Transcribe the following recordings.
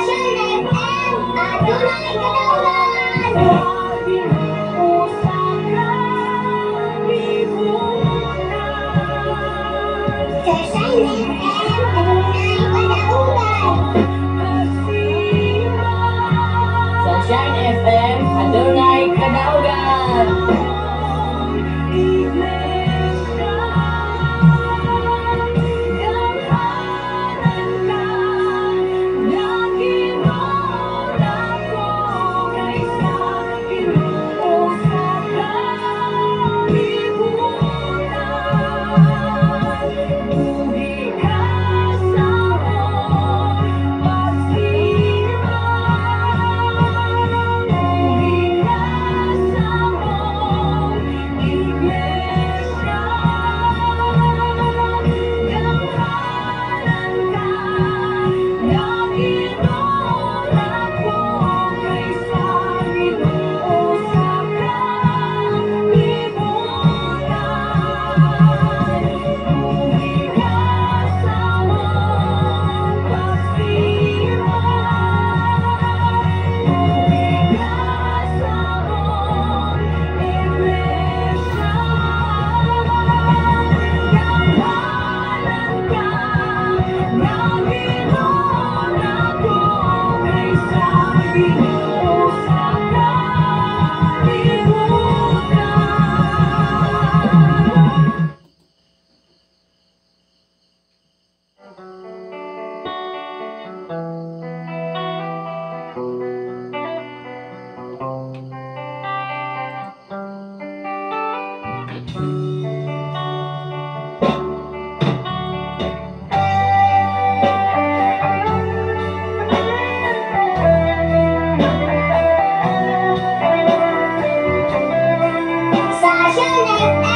Sunshine FM, adunay kadaugan. Sunshine FM, adunay kadaugan. Sunshine FM, adunay kadaugan. Sunshine FM,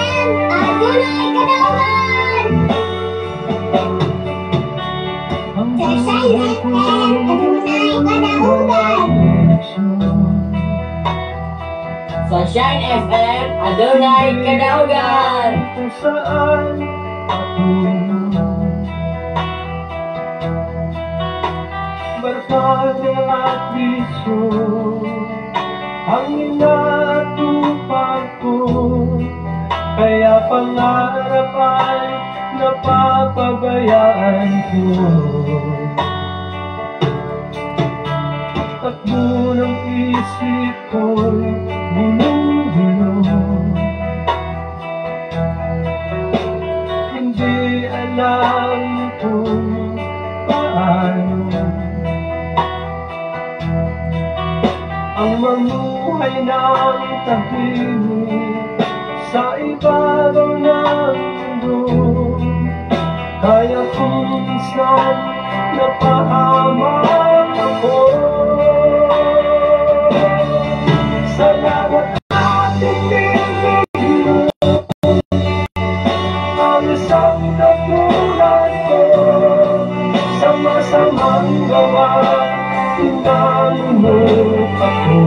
adunay kadaugan. Sunshine FM, adunay kadaugan. Sunshine FM, adunay kadaugan. Kung saan patungo, barkada at bisyo ang inatupag ko, kaya pangarap ay napapabayaan ko. Takbo ng isip ko'y gulong-gulo, hindi alam kung paano ang mamuhay ng tahimik sa ibabaw ng mundo. Kaya kung minsan napahamak ako, salamat at inibig mo ang isang katulad ko. Sa masamang gawa, tinanong ako.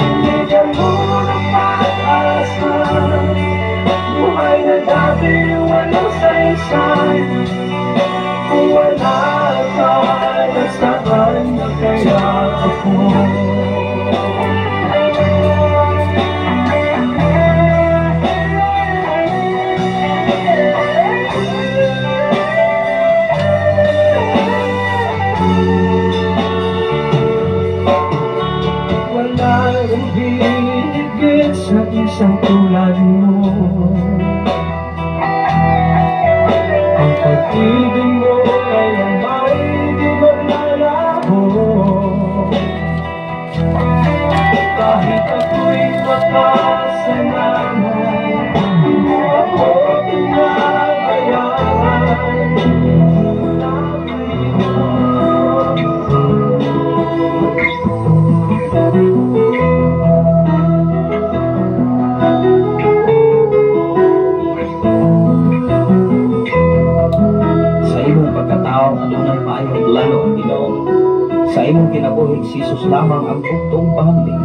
Binigyan mo ng pag-asa, buhay na dati walang saysay. Kung wala ka, nasaan na kaya ako? Wala rin higit sa isang tulad mo. Ang pag-ibig mo kailan may di maglalaho. Kahit ako'y makasalanan, di mo ako pinabayaan. Sa imong pagkatao adunay maayong plano ang Ginoo. Sa imong kinabuhi si Jesus lamang ang buktong pahamli.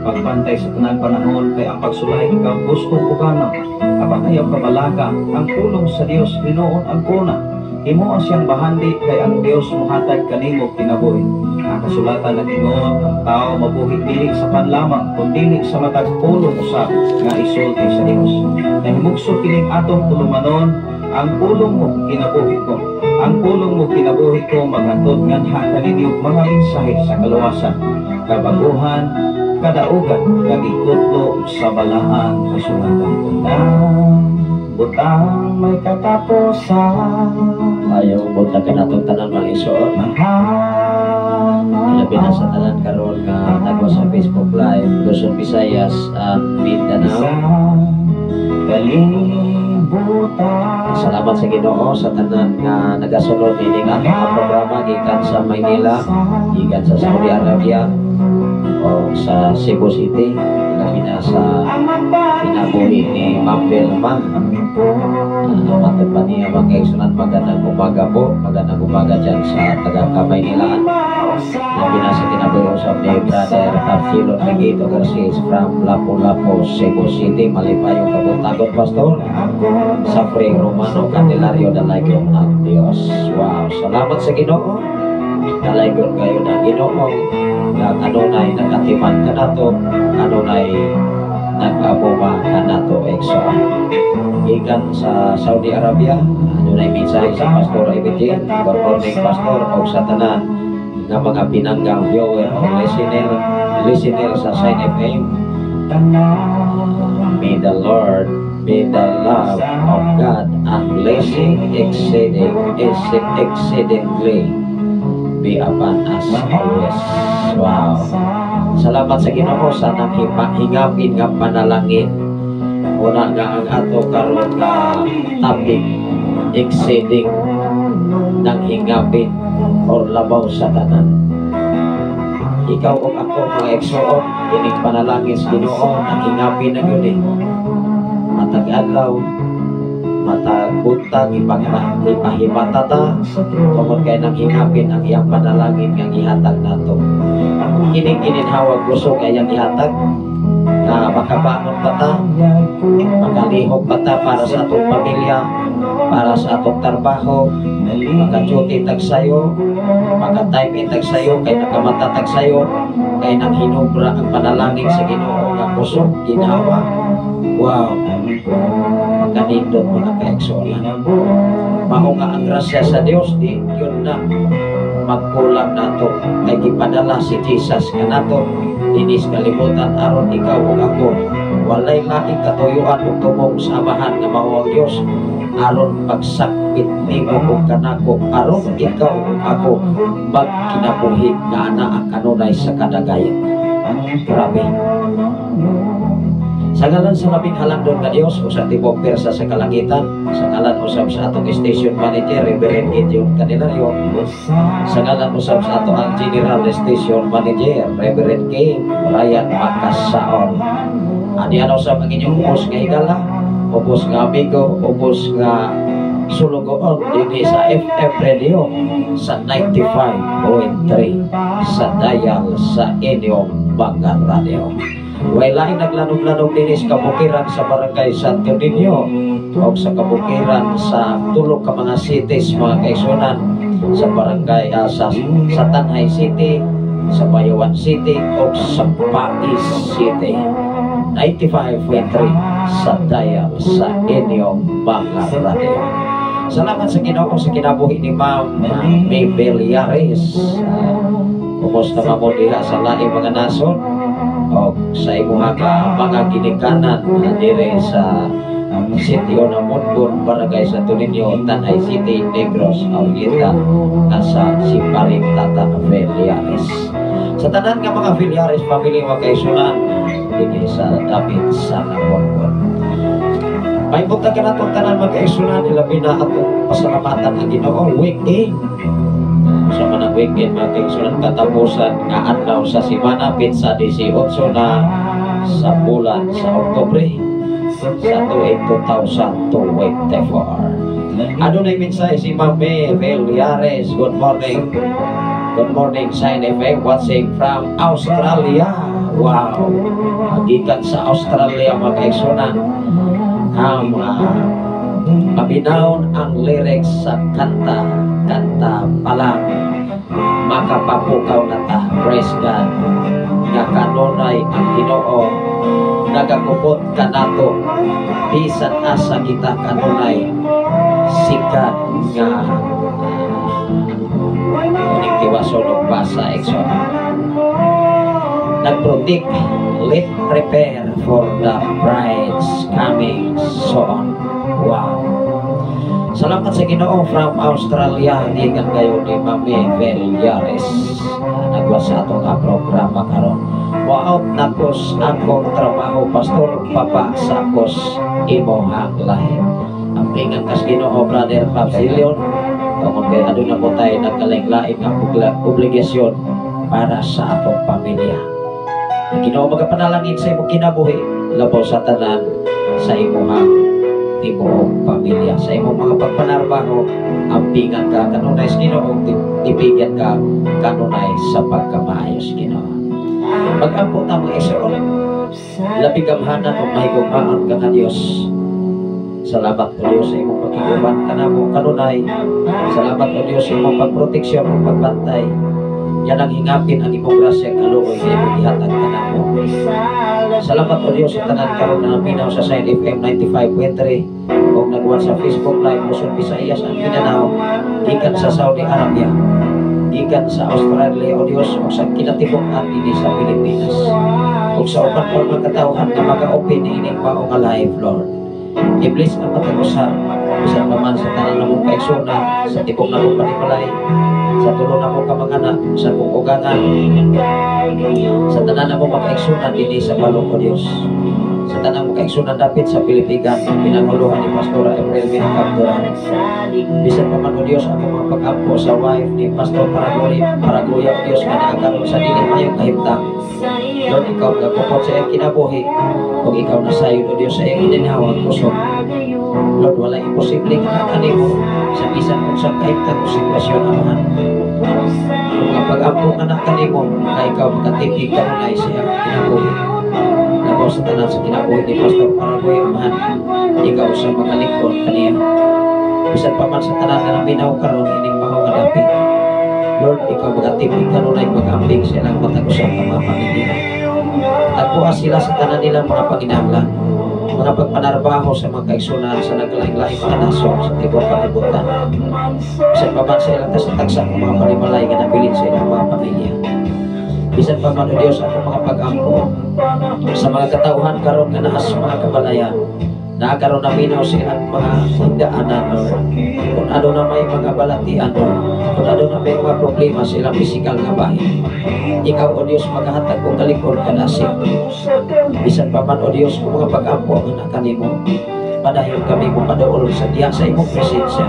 Pagbantay sa tanan panahon kay ang pagsulay ikaw gusto ko kana. Apan ayaw kabalaka ang pulong sa Dios hinuon ang kuna. Himoa siyang bahandi kay ang Dios mohatag kanimo kinabuhi. Ang kasulatan nag-ingon, ang tao mabuhi dili sa pan lamang kundi sa matag pulong usab nga isulti sa Dios. Nahimugso kining atong tulumanon, "Ang pulong mo kinabuhi ko. Ang pulong mo kinabuhi ko," maghatod nganha kaninyo mga mensahe sa kaluwasan, kabaguhan, kadaugan, kag ikutlo sa balaang kasulatan. Butang, butang may katapusan. Ayaw buntag kanatong tanan, mga igsoon. Mahal. Labi na sa tanan karon nga nagwa sa Facebook Live, Luzon, Visayas and Mindanao. Sa kalibutan. Salamat sa Ginoo sa tanan nga nagasunod nining atong mga programa gikan sa Maynila, gikan sa Saudi Arabia o sa Cebu City, labi na sa kinabuhi ni Ma'am Vilma. Matod pa niya, mga kaigsunan, magandang umaga po, magandang umaga dyan sa taga Maynila. Labi na sa kinabuhi usab ni Brother Arcilo Miguel Garcia from Lapu-Lapu, Cebu City. Malipayong kabuntagon, Pastor. Sa Free Romano Candelario, dalaygon ang Diyos. Wow, salamat sa Ginoo. Dalaygon kayo ng Ginoo nga kanunay nakatiman kanato, kanunay nag-aboma kanato, igsoon. Gikan sa Saudi Arabia, adunay mensahe sa Pastor Ibigin. Good morning, Pastor, og sa tanan nga mga pinanggang viewer o listener sa Shine FM. May the Lord, may the love of God and blessing exceedingly be upon us always. Wow. Salamat sa Ginoo sa hingapin nga panalangin. Una nga ang ato karon nga topic, exceeding, ng hingapin or labaw sa tanan. Ikaw ug ako, mga igsoon, kining panalangin sa Ginoo ang hingapin na gyud eh. Matag adlaw, matag buntag, ipahimata ta tungod kay nang hingapin ang iyang panalangin nga gihatag nato. Kining gininhawag kusog ay iyang ihatag na makabangon pa ta, makalihok pa ta para sa atong pamilya, para sa atong trabaho, maka-duty tag sayo, maka-time in tag sayo, kay nakamata tag sayo, kay nang hinubra ang panalangin sa Ginoo nga kusog, ginhawa. Wow, makanindot, mga kaigsuonan. Mao nga ang grasya sa Dios di yun na magkulang nato kay gipadala si Jesus kanato dinis kalibutan aron ikaw ug ako walay laing katuyuan ug tumong sa Amahan nga mao ang Dios, aron pagsakit nimo ug kanako, aron ikaw ug ako magkinabuhi nga anaa kanunay sa kadagayan. Grabe. Sa ngalan sa labing halangdon nga Dios o sa tibok persa sa kalangitan, sa ngalan usab sa atong station manager, Reverend Gideon Candelario, sa ngalan usab sa ato ang General Station Manager, Reverend King Ryan Macasaon. Ani ano usab ang inyong ubos nga higala, ubos nga amigo, ubos nga sulugoon dinhi sa FM Radio sa 95.3 sa dial sa inyong mga radio. Way laing naglanog-lanog dinhi sa kabukiran sa Barangay Santo Niño o sa kabukiran sa tulo ka mga cities, mga kaigsunan, sa barangay sa Tanjay City, sa Bayawan City o sa Pais City. 95.3 sa dial sa inyong mga radio. Salamat sa Ginoo sa kinabuhi ni Ma'am Mabel Yaris. Kumusta ka mo diha sa laing mga nasod o sa imuha ka mga ginikanan dire sa sitio na Monbon, Barangay Santo Niño, Tanjay City, Negros Oriental, nasa si Paring Tata Villares. Sa tanan nga mga Villares family, mga kaigsunan, dinhi sa dapit sa Monbon. May buntag ka natong tanan, mga kaigsunan, ilabi na atong pasalamatan ang Ginoo, weekend. Sa manang weekend, mga kaigsunan, katapusan nga adlaw sa simana, petsa 18 na sa bulan sa Oktubre sa tuig 2024. Adunay mensahe si Mame Villares. Good morning. Good morning, Shine FM, watching from Australia. Wow. Gikan sa Australia, mga kaigsunan. Ang Paminawon ang lyrics sa kanta, kanta pa lang, makapapukaw na ta. Praise God. Nga kanunay ang Ginoo nagakupot kanato bisan asa kita kanunay, sikat nga uning tiwason og basa, igsoon. Nag-predict, "Let prepare for the bride's coming soon." Wow. Salamat sa Ginoo. From Australia, gikan kayo ni Mami Villares. Nagwa sa atong nga programa karon. Wa-out na kos akong trabaho, Pastor, papa sa kos imohang lahi. Ampingan kas Ginoo, Brother Papsilion. Tungod kay aduna po tayo nagkalain-lain nga obligasyon para sa atong pamilya. Ang Ginoo magapanalangin sa imong kinabuhi, labaw sa tanan sa imong tibuok pamilya, sa imong mga pagpanarbaho, ampingan ka kanunay sa Ginoo, tibigyan ka kanunay sa pagkamaayos Ginoo. Mag-ampo ta, mga igsoon. Labi gamhanan ug mahigugmaon ka nga Dios. Salamat, O Dios, sa imong pakiguban kanamo kanunay. Salamat, O Dios, sa imong pagproteksyon ug pagbantay. Yan ang hingapin ang imong grasya, kaluoy nga imong gihatag kanamo. Salamat, O Dios, sa tanan karon na naminaw sa Shine FM 95.3 ug nagwa sa Facebook Live, Luzon, Visayas ug Mindanao, gikan sa Saudi Arabia, gikan sa Australia, O Dios, ug sa kinatibuk-an dinhi sa Pilipinas ug sa uban pa mga katawhan nga maka-open niining mao nga live, Lord. I-bless ang matag usa, bisan pa man sa tanan namong kaigsunan, sa tibok namong panimalay, sa tulo namo ka mga anak, sa akong ugangan, sa tanan namong mga kaigsunan dinhi sa balong, O Dios. Sa tanang mga kaigsunan dapit sa Pilipigan, pinanguluhan ni Pastora April Minacaptura. Bisan pa man, O Dios, ako mga pag-ampo sa wife ni Pastor Paragoy, Paragoya, O Dios, nga naa karon sa dili mayong kahimtang. Lord, ikaw gakupot sa iyang kinabuhi, ug ikaw nasayod, O Dios, sa iyang ininhawang kusog. Lord, wala imposible nga kanimo sa bisan unsang kahimtang o sitwasyon, Amahan. Kung mga pag-ampo nga na kanimo, nga ikaw makatipig kanunay sa iyang kinabuhi. Labaw sa tanan sa kinabuhi ni Pastor Paragoy, Amahan, ikaw sa mga lingkod kaniya. Bisan pa man sa tanan nga naminaw karon ining mao nga dapit. Lord, ikaw magatipig kanunay, mag-amping sa ilang matag usa ka mga pamilya. Tagpuas sila sa tanan nilang mga panginahanglan, mga pagpanarbaho sa mga kaigsunan sa naglaing-laing mga nasod sa tibuok kalibutan. Bisan pa man sa ilang tagsa ng mga panimalay nga nabilin sa ilang mga pamilya. Bisan pa man, O Diyos, ang mga pag-ampo sa mga katauhan karon nga naa sa mga kabalayan, na karon naminaw sa ilang mga higdaanan, Lord. Kung ano na may mga balatian, Lord. Kung ano na may mga problema sa ilang pisikal nga bahin. Ikaw, O Diyos, maghahatag og kalikod kadasig. Bisan pa man, O Diyos, kung mga pag-ampo nga nakanimo, padayon kami mo paduol sa diya sa imong presensya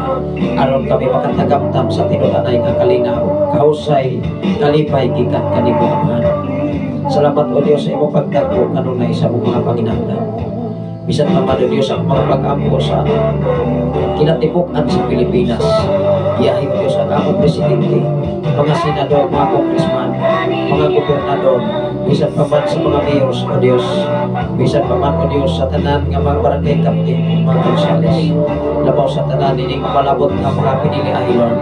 aron kami makatagamtam sa tinud-anay nga kalinaw, kahusay, kalipay gikan kanimo, Amahan. Salamat, O Dios, sa imong pagtagpo kanunay sa imong mga panginahanglan. Bisan pa man, O Dios, ang mga pag-ampo sa kinatibuk-an sa Pilipinas. Iyahi, O Dios, ang among presidente, mga senador, mga congressman, mga gobernador, bisan pa man sa mga mayors, O Dios, bisan pa man, O Dios, sa tanan nga mga barangay captain, mga konsehales, labaw sa tanan ining malabot nga mga pinili ay, Lord.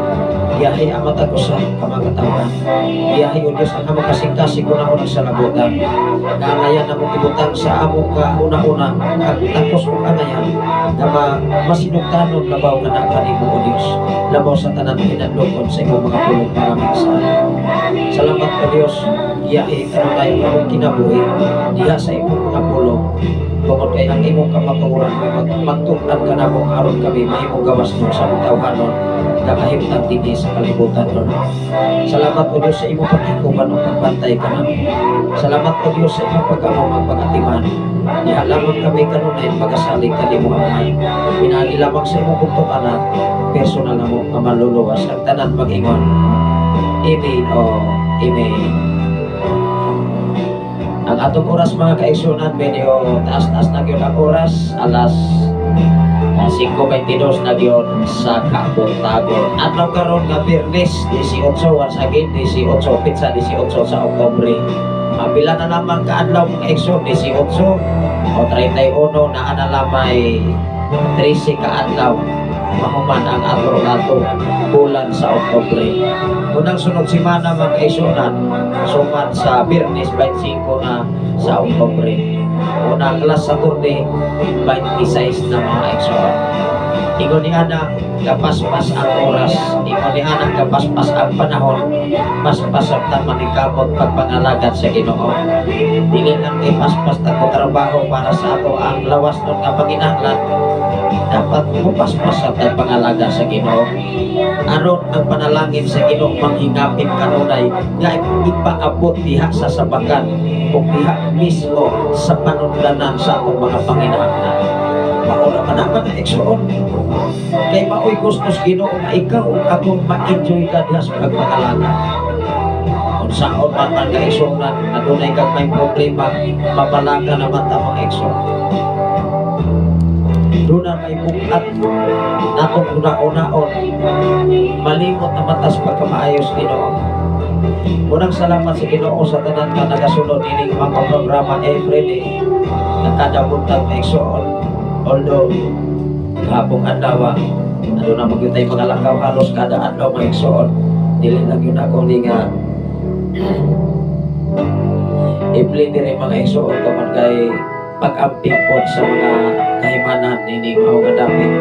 Iyahi ang matag usa ka mga katawhan. Iyahi, O Dios, ang among kasing-kasing una-una sa labutan. Nga angayan among ibutang sa among ka una-una, ang takos ug angayan, nga masinugtanon labaw nga naa kanimo, O Dios. Labaw sa tanan hinadlokon sa imong mga pulong, mga mensahe. Salamat, O Dios, iyahi kanunay ang among kinabuhi diha sa imong mga pulong. Tungod kay ang imong kamatuoran magtun-an ka namo aron kami mahimong gawas nun sa among tawhanon nga kahimtang dinhi sa kalibutan, Lord. Salamat, O Dios, sa imong pagkikuban ug pagbantay kanamo. Salamat, O Dios, sa imong pag-among magpagatiman. Diha lamang kami kanunay pagasalig kanimo, Amahan. Pinaagi lamang sa imong bugtong anak, personal namo nga manluluwas, ang tanan mag-ingon. Amen o Amen. Ang atong oras, mga kaigsunan, medyo taas-taas na gyud ang oras, alas 5:22 na gyud sa kabuntagon. Adlaw karon nga Biyernes, 18, once again, 18, petsa 18 sa Oktubre. Pila na lamang kaadlaw, mga kaigsoon, 18 o 31 na ana lamay. 13 ka adlaw mahuman ang ato bulan sa Oktubre. Unang sunod semana, mga kaigsuonan, suman sa Biyernes 25 na sa Oktubre. Unang last Saturday 26 na, mga kaigsuonan. Ingon ni ana kapaspas ang oras, ingon ni ana kapaspas ang panahon, paspas ang maningkamot pagpangalagad sa Ginoo. Dili lang kay paspas ta ko trabaho para sa ato ang lawas nun nga panginahanglan, dapat mupaspas sa pangalaga sa Ginoo. Aron ang panalangin sa Ginoo manghingapin kanunay nga ipaabot diha sa sabakan o diha mismo sa panundanan sa atong mga panginahanglan. Mao ra man ang mga igsoon. Kay maoy gusto sa Ginoo nga ikaw ug ako ma-enjoy ka diha sa pagpangalaga. Unsaon man man kaigsuonan, adunay kag may problema, mabalaka naman ta, mga igsoon. Doon na may bukat natong una-unaon, malimot naman tas pagkamaayos Ginoo. Unang salamat sa Ginoo sa tanan nga nagasunod ining mga programa everyday nga kada buntag, mga igsoon. Although hapong adlaw aduna man gyud tay mga lakaw halos kada adlaw, mga igsoon. Dili lang yun ako ni nga i-play diri, mga igsoon, kaman kay pag-amping pod sa mga kahimanan nining mao nga dapit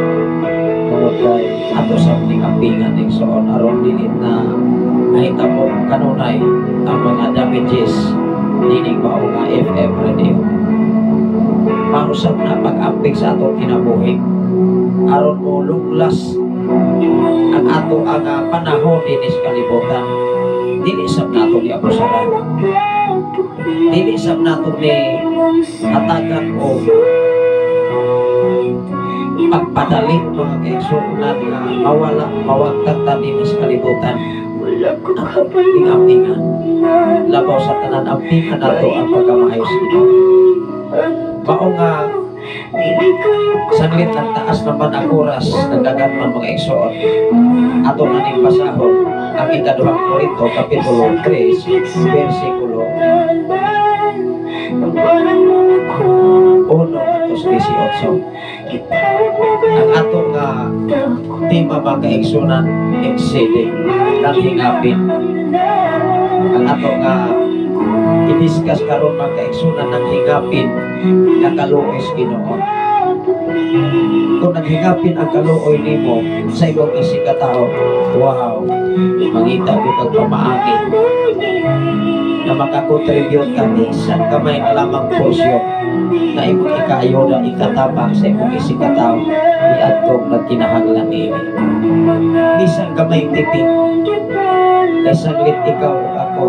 tungod kay ato sa ning ampingan, igsoon, aron dili na mahitabo kanunay ang mga damages nining mao nga FM radio. Mausap na pag-amping sa atong kinabuhi aron mo lunglas ang ato ang panahon dinhi sa kalibutan. Dili sab nato ni abusaran, dili sab nato ni hatagan o pagpadali, mga kaigsuonan, nga mawala, mawagtang ta dinhi sa kalibutan. Ato ing-ampingan, labaw sa tanan, ampingan nato ang pagkamaayo sa Ginoo. Mao nga sanglit nagtaas naman ang oras, nagdagan man, mga igsoon, ato na ning basahon ang Ikaduhang Korinto kapitulo 3 versikulo 1 ngadto sa 18. Ang atong nga tema, mga kaigsunan, exceeding, nanghingapin. Ang ato nga i-discuss karon, mga kaigsunan, nanghingapin nga kaluoy sa Ginoo. Kung naghingapin ang kaluoy nimo sa imong isig katao, wow, mangita gyud kag pamaagi na makakontribute ka bisan kamay na lamang porsyon na imong ikaayuda, ikatabang sa imong isig katao niadtong nagkinahanglan niini. Bisan gamay titik, kay sanglit ikaw ug ako,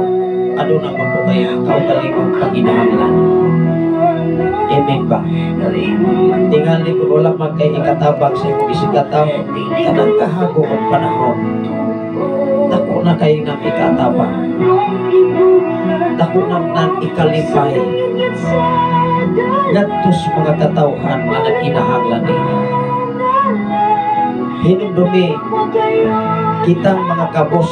aduna man po kay kaugalingong panginahanglan. Amen ba? Tingali kung wala man kay ikatabang sa imong isig katao, kanang kahago og panahon, dako na kay nang ikatabang, dako na nang ikalipay ngadto sa mga katawhan nga nagkinahanglan nini. Hinumdumi kitang mga kabos,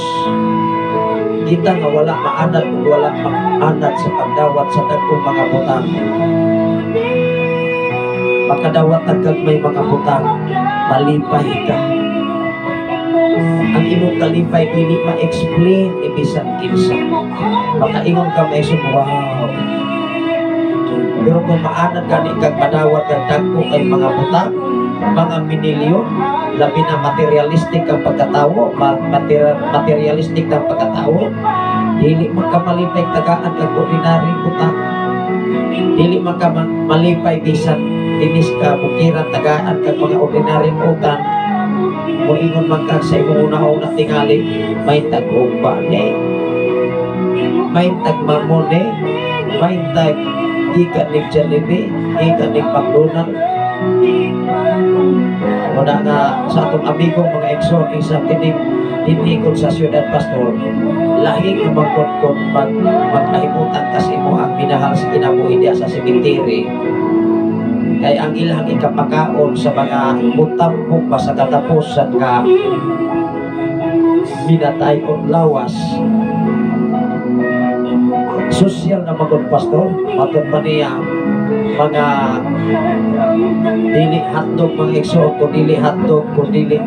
kita nga wala maanad ug wala maanad sa pagdawat sa dagkong mga butang. Makadawat ang gagmay mga butang, malipay ka. Ang imong kalipay dili ma-explain ibisan kinsa. Makaingon ka maisog, "Wow." Pero kung maanad gani kag madawat kag dagko kay mga butang, mga minilyon, labi na materialistic ang pagkatawo, materialistic ang pagkatawo, dili man ka malipay tagaan kag ordinary butang. Dili man ka malipay bisan dinis ka bukiran tagaan kag mga ordinary utang. Moingon man ka sa imong una-una tingali, "May tag-ugba ni, may tagmamon ni, may tag gikan nig Jollibee, gikan nig McDonald." Wala nga sa atong amigo, mga igsoon, isa kining dinhikon sa Ciudad Pastor, lahi nga magkon kung magkahimutan kas imo ang minahal sa kinabuhi diya sa cemetery, kay ang ilang ikapakaon sa mga mutambok pa sa katapusan nga minatay og lawas. Sosyal na magod, pastor, matod pa niya. Mga dili hotdog, mga igsoon, kung dili hotdog, kung dili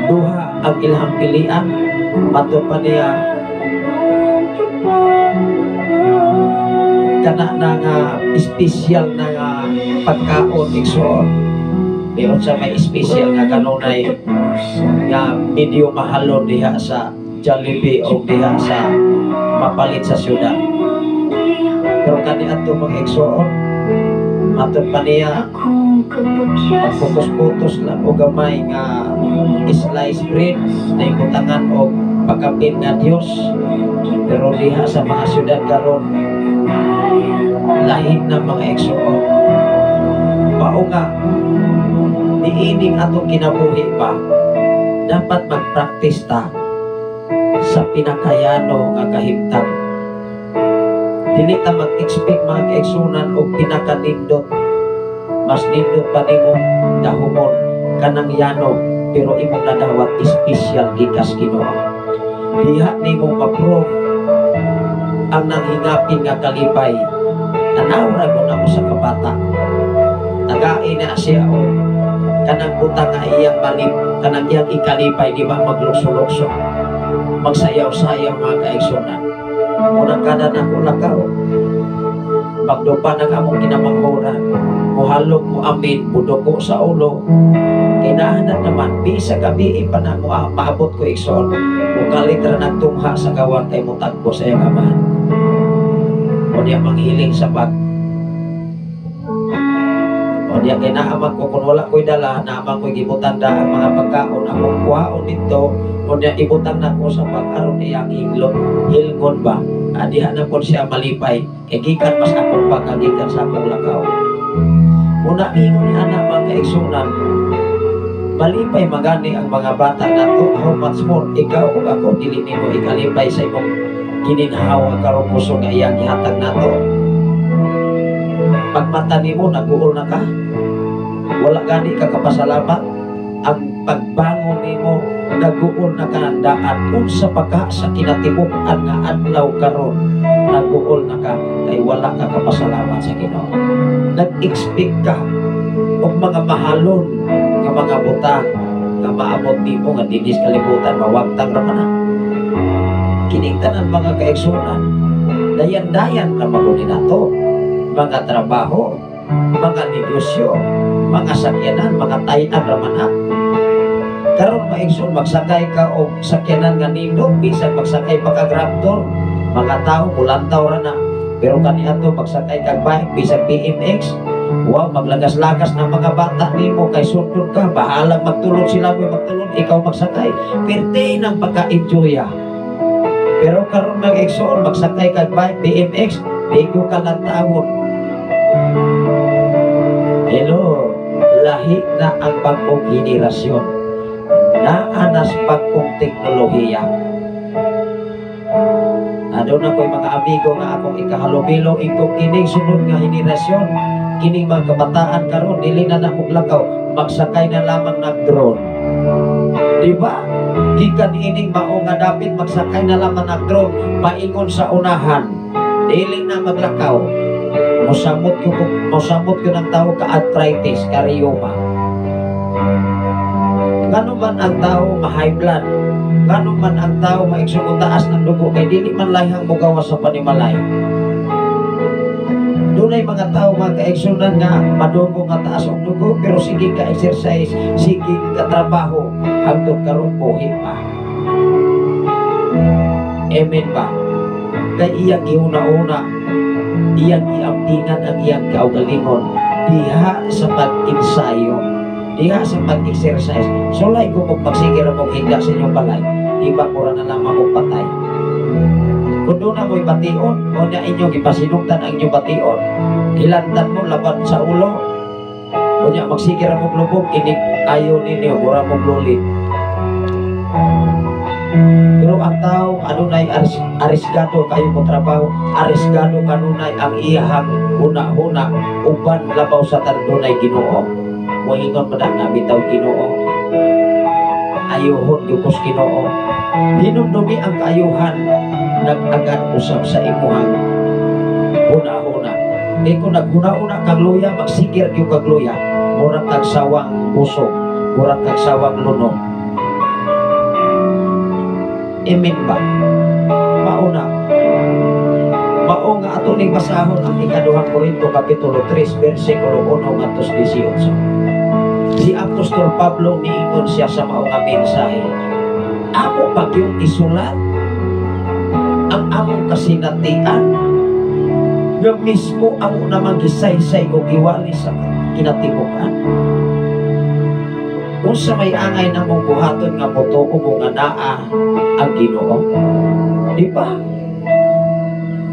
duha ang ilang pilian. Mato pa niya kana na nga espesyal na nga pagkaon, igsoon. Di sa may espesyal nga kanunay nga medyo mahalon diha sa Jollibee o diha sa mapalit sa syudad. Pero kani ato, mga igsoon, matod pa niya pagputos-putos lang o gamay nga slice bread na ibutangan og pagkapin nga Diyos. Pero diha sa mga syudad karon, lahi na, mga igsoon. Mao nga niining atong kinabuhi pa, dapat magpractice ta sa pinakayano nga kahimtang. Dili ta mag-expect, mga kaigsunan, og pinakanindot. Mas nindot pa nimo dahumon kanang yano, pero imong nadawat espesyal gikas Ginoo. Diha nimo ma-prove ang nanghingapin nga kalipay. Tanaw ra ko nako sa kabata, tagain na siya o kanang butang nga iyang malip, kanang iyang ikalipay. Di ba maglukso-lukso, magsayaw-sayaw, mga kaigsunan? Unang kada na ko lakaw, magdupa ng among kinamanghuran, muhalog, mo amin, buduko sa ulo. Kinahanan naman, bisa gabi pa na mo maabot ko, igsoon. Mukalit ra nagtungha sa gawa kay mutagbo sa iyang amahan. O diya manghiling sa bag. O diya kay naaman ko, kung wala ko'y dala, naaman ko'y gibutan da ang mga pagkaon, akong kuhaon dito, o diya ibutang na ko sa bag, aron iyang hinglot, hilngon ba? Diha na po siya malipay, kay gikan mas akong bag, gikan sa akong lakaw. Una ingon ni anak, mga kaigsunan, malipay magani ang mga bata nato, how much more ikaw ug ako, dili nimo ikalipay sa imong gininhawa karon kusog nga iyang gihatag nato? Pagmata nimo, naguol na ka, wala gani ka kapasalamat. Ang pagbangon nimo, naguol na ka daan. Unsa pa ka sa kinatibuk-an nga adlaw karon, naguol na ka kay wala ka kapasalamat sa Ginoo. Nag-expect ka og mga mahalon nga mga butang nga maabot nimo nga dinhis kalibutan, mawagtang ra man na. Kining tanan, mga kaigsunan, dayan-dayan ra maguni nato: mga trabaho, mga negosyo, mga sakyanan, mga tayan ra man na. Karon, maigsoon, magsakay ka og sakyanan nga nindot, bisan magsakay pa kag Raptor, mga tao mulantaw ra na. Pero kaniadto magsakay kag bike, bisan BMX, wow, maglagas-lagas ng mga bata nimo kay sundon ka, bahala magtulog sila mo magtulog, ikaw magsakay. Perte ng pagka-enjoy. Pero karon, mga igsoon, magsakay kag bike BMX, bigo ka lang tawon. Hello, lahi na ang bagong henerasyon. Naanas bagong teknolohiya. Aduna ko'y mga amigo nga akong ikahalubilo ingkong kining sunod nga henerasyon, kining mga kabataan karon, dili na na lakaw, magsakay na lamang ng drone. Di ba? Gikan ining mao nga dapit, magsakay na lamang ng drone, maingon sa unahan, dili na maglakaw. Mosamot ko ng tao ka arthritis, ka rheuma. Ngano man ang tao ma-high blood? Ngano man ang tao maigsoon taas ng dugo? Kay dili man layhang mugawas sa panimalay. Dunay mga tao, mga kaigsunan, nga madunggo nga taas og dugo, pero sige ka exercise, sige ka trabaho, hangtod karon buhi pa. Amen ba? Kay iyang gihuna-una, iyang giampingan ang iyang kaugalingon diha sa pag-ensayo, diha sa pag-exercise. Sulay ko kung magsige ra mong higda sa inyong balay, di ba mura na lamang mong patay? Kung doon na mo'y bation, o niya inyong ipasinugtan ang inyong bation, hilantan mo laban sa ulo, o niya magsige ra mong lubog, inig ayo ninyo, mura mong lulit. Pero ang tao, adunay arisgado kayo mo trabaho, arisgado kanunay ang iyahang huna-huna, uban labaw sa tandunay Ginoo. Moingon man nga bitaw Ginoo. Ayuhon gyud Ginoo. Hinumdumi ang kaayuhan, nag-agad usab sa imuhang huna-huna. Kay kung naghuna-una kag luya, magsigir gyud kag luya. Murag kag sawang busog, murag kag sawang lunok. Amen ba? Mauna. Mao nga ato ning basahon ang ikaduhang Korinto kapitulo 3 bersikulo 1 ngadto sa 18. Si Apostol Pablo, niingon siya sa mao nga mensahe. Amo pa gyung isulat ang among kasinatian nga mismo amo namang gisaysay o giwali sa kinatibuk-an. Unsa may angay namong buhaton nga motuo mo nga naa ang Ginoo? Di ba?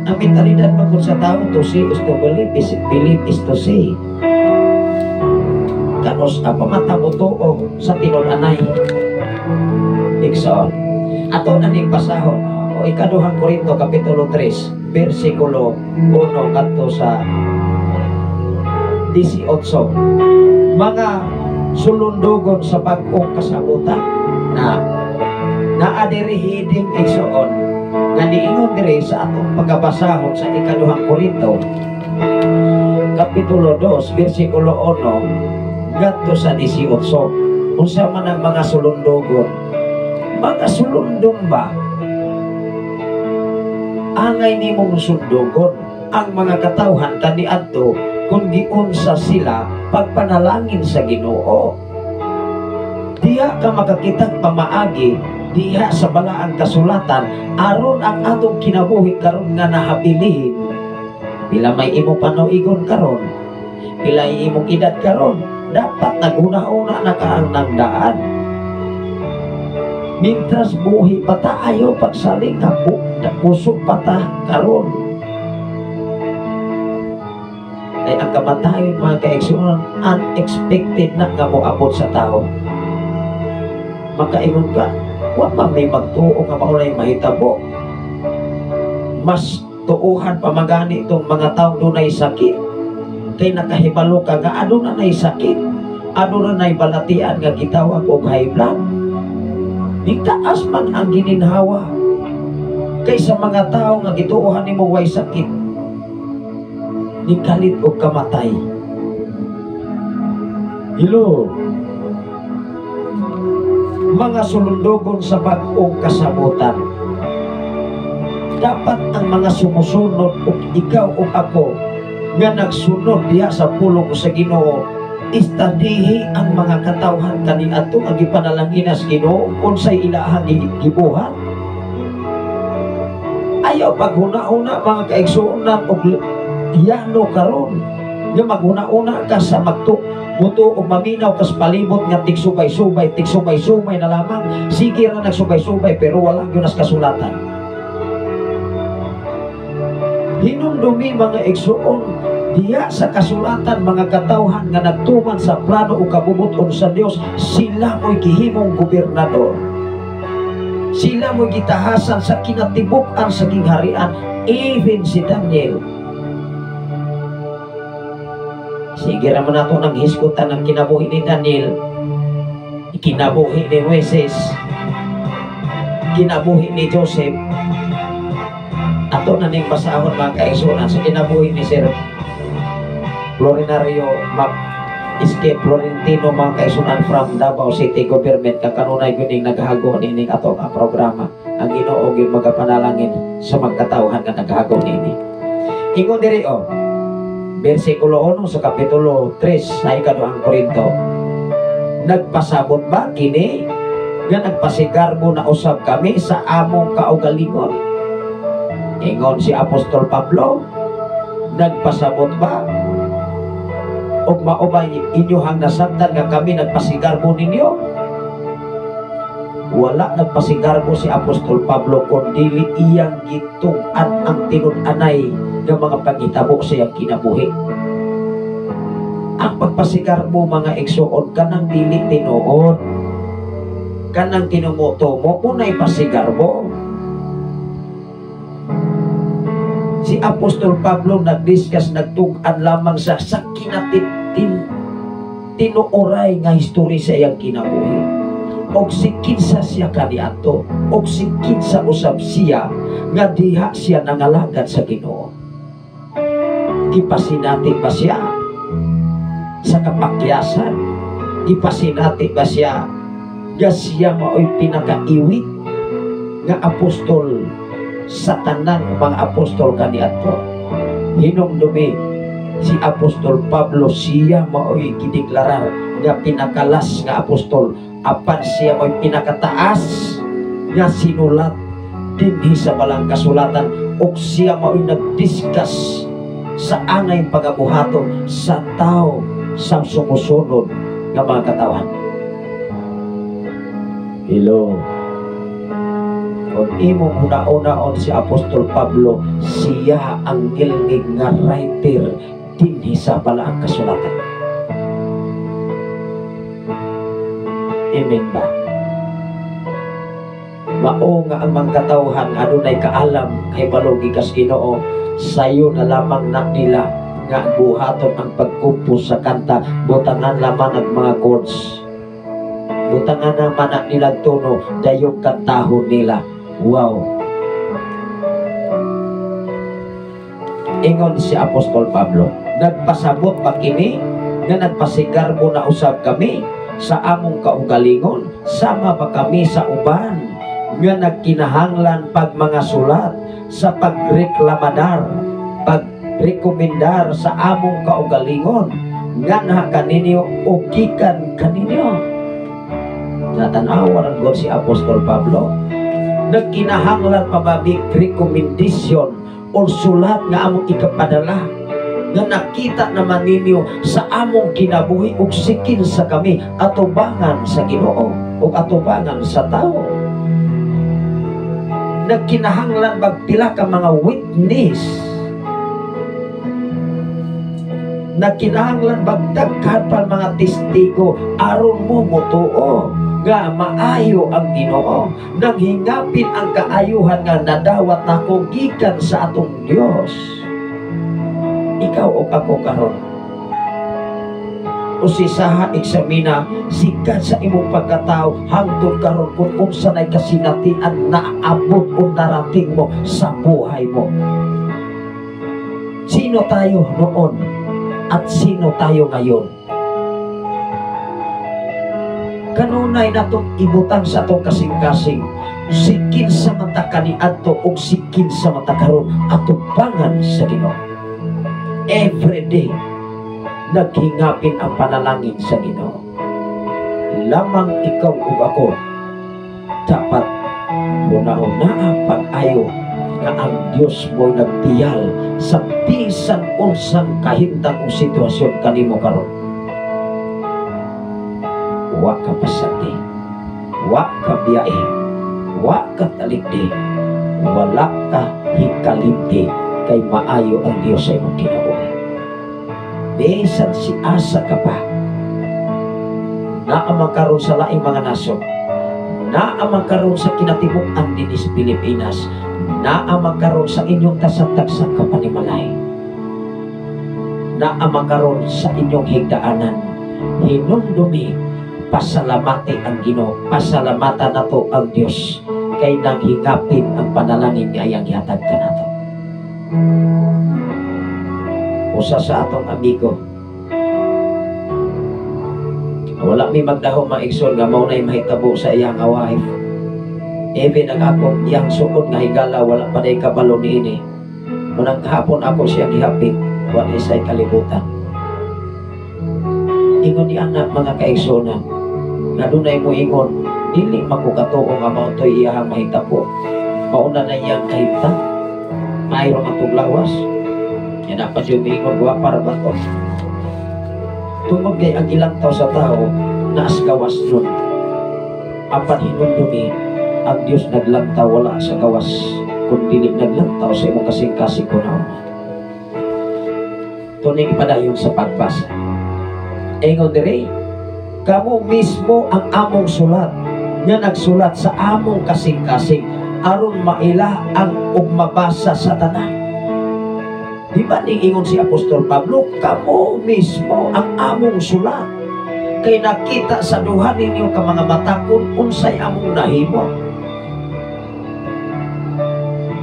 Ang mentalidad man gud sa tao, to see is to believe, is believe is to see. Kanus-a pa man ta motuo sa tinud-anay? Igsoon, ato na ning basahon o ikaduhang Korinto kapitulo 3 bersikulo 1 ngadto sa 18. Mga sulundogon sa bag-ong kasabutan na naa diri heading, igsoon, nga niingon diri sa atong pagkabasahon sa ikaduhang Korinto kapitulo 2 bersikulo 1 ngadto sa 18. Unsa man ang mga sulundogon? Mga sulundong ba? Angay nimong sundugon ang mga katawhan kaniadto kung giunsa sila pagpanalangin sa Ginoo. Diha ka makakitag pamaagi diha sa balaang kasulatan aron ang atong kinabuhi karon nga nahabilin. Pila may imong panuigon karon, pila imong edad karon, dapat naghuna-una na ka ang nangdaan. Mintras buhi pa ta, ayaw pagsalig nga puso pa ta karon. Kay ang kamatayon, mga kaigsuonan, unexpected na nga moabot sa tao. Makaingon ka, wa man may magtuo nga maunay mahitabo. Mas tuuhan pa magani itong mga taong dunay sakit. Kay nakahibalo ka nga aduna nay sakit, aduna nay balatian nga gitawag og high blood. Nitaas man ang gininhawa kaysa mga tao nga gituohan nimo way sakit, nikalit og kamatay. Hello? Mga sulundogon sa bag-ong kasabutan. Dapat ang mga sumusunod og ikaw ug ako nga nagsunod diha sa pulong sa Ginoo, istadihi ang mga katawhan kaniadto nga gipanalangin sa Ginoo, unsay ilahang gibuhat. Ayaw paghuna-una, mga kaigsuonan, og yano karon nga maghuna-una ka sa magtu muto o maminaw kas palibot nga tigsubay-subay, tigsubay-subay na lamang. Sige ra nagsubay-subay, pero wala gyud nas kasulatan. Hinumdumi, mga igsuon, diha sa kasulatan, mga katawhan nga nagtuman sa plano o kabubut-on sa Dios, sila mo'y gihimong gobernador, sila mo'y gitahasan sa kinatibuk-an sa gingharian, even si Daniel. Sige raman nato nang hisgutan ang kinabuhi ni Daniel, kinabuhi ni Moises, kinabuhi ni Joseph. Ato na ning basahon, mga kaigsuonan, sa kinabuhi ni Sir Florinario Mac Escape Florentino, mga kaigsuonan, from Davao City Government, kakanunay gyud ning naghago nining ato nga programa. Ang Ginoo gyud magapanalangin sa magkatawhan nga naghago niini. Ingon diri oh, bersikulo 1 sa kapitulo 3 sa ikaduhang Korinto: Nagpasabot ba kini nga nagpasigarbo na usab kami sa among kaugalingon? Ingon si Apostol Pablo, nagpasabot ba og mao ba inyohang nasabtan nga kami nagpasigarbo ninyo? Wala nagpasigarbo si Apostol Pablo kun dili iyang gitug-an ang tinud-anay nga mga panghitabo sa iyang kinabuhi. Ang pagpasigarbo, mga igsuon, kanang dili tinuod, kanang tinumutumo unay pasigarbo. Si Apostol Pablo nagdiscuss, nagtug-an lamang sa kinatitin tinuoray nga history sa iyang kinabuhi. Og si kinsa siya kaniadto, og si kinsa usab siya nga diha siya nangalagad sa Ginoo. Gipasinati ba siya sa kapakyasan? Gipasinati ba siya nga siya mao'y pinakaiwit nga apostol sa tanan mga apostol kaniadto? Hinumdumi, si Apostol Pablo, siya mao'y gideklarar nga pinakalas nga apostol, apan siya mao'y pinakataas nga sinulat dinhi sa Balang Kasulatan, ug siya mao'y nagdiscuss sa angay pagabuhaton sa tao sa sumusunod nga mga katawan. Hello. Kung imong huna-hunaon si Apostol Pablo, siya ang ngilngig nga writer dinhi sa Balaang Kasulatan. Amen ba? Mao nga ang mga katawhan adunay kaalam kay balo gikas Ginoo, sayo na lamang na nila nga buhaton ang pagkumpos sa kanta, butangan lamang ang mga chords, butangan naman na nila tono, dayong kantahon nila. Wow. Ingon si Apostol Pablo, nagpasabot pa kini nga nagpasigarbo na usab kami sa among kaugalingon, sama pa kami sa uban nga nagkinahanglan pag mga sulat sa pagreklamadar, pagrekomendar sa among kaugalingon nganha kaninyo o gikan kaninyo. Natanawa ang God si Apostol Pablo, nagkinahanglan pa ba recommendation o sulat nga among ikapadala nga nakita naman ninyo sa among kinabuhi ug sikin sa kami atubangan sa Ginoo ug atubangan sa tao. Nagkinahanglan bagpila ka mga witness, nagkinahanglan bagdaghan pa mga testigo aron mo motuo nga maayo ang Ginoo, nang hingapin ang kaayuhan nga nadawat nako gikan sa atong Dios. Ikaw o ako karon, usisaha, eksamina sikat sa imong pagkatao hangtod karon kung unsa nay kasinatian naabot o narating mo sa buhay mo. Sino tayo noon at sino tayo ngayon? Kanunay natong ibutang sa atong kasing-kasing, sikin sa mata kaniadto ug sikin sa mata karon atubangan sa Ginoo. Every day naghingapin ang panalangin sa Ginoo. Lamang ikaw ug ako dapat hunahunaa pag-ayo nga ang Dios mo nagtiyal sa bisan unsang kahimtang o sitwasyon kanimo karon. Wa ka pasagdi, wa ka biyahe, wa ka talikdi, wala ka hikalimti, kay maayo ang Dios sa imong kinabuhi. Bisan si asa ka pa, naa man karon sa laing mga nasod, naa man karon sa kinatibuk-an dinhi sa Pilipinas, naa man karon sa inyong tasag-tagsa ka panimalay, naa man karon sa inyong higdaanan, hinumdumi, pasalamati ang Ginoo, pasalamatan nato ang Dios kay nanghingapin ang panalangin nga iyang gihatag kanato. Usa sa atong amigo, wala mi magdahom mga igsoon nga mao nay mahitabo sa iyang wife. Even ang akong iyang suod nga higala wala pa day kabalo niini. Munang kahapon ako siyang gihapit, wala isay kalibutan. Ingon ni anak mga kaigsuonan, nga dunay mo ingon, dili makukatuo nga mao toy iyahang mahitabo. Mauna na iyang kahimtang, mayroong atong lawas. Yan ang padyumingon, wa para ba to? Tungod kay ang ilang tao sa tao, naas gawas nun. Apan hinumdumi, ang Diyos naglantaw wala sa gawas, kun dili naglantaw sa imong kasing-kasing kunaon. Tuning ipadayon sa pagbasa. Ingon diri, kamo mismo ang among sulat, nga nagsulat sa among kasing-kasing, aron maila ang ug mabasa sa tanan. Di ba ning ingon si Apostol Pablo, kamo mismo ang among sulat, kay nakita sa duha ninyo ka mga mata kung unsay among nahimo.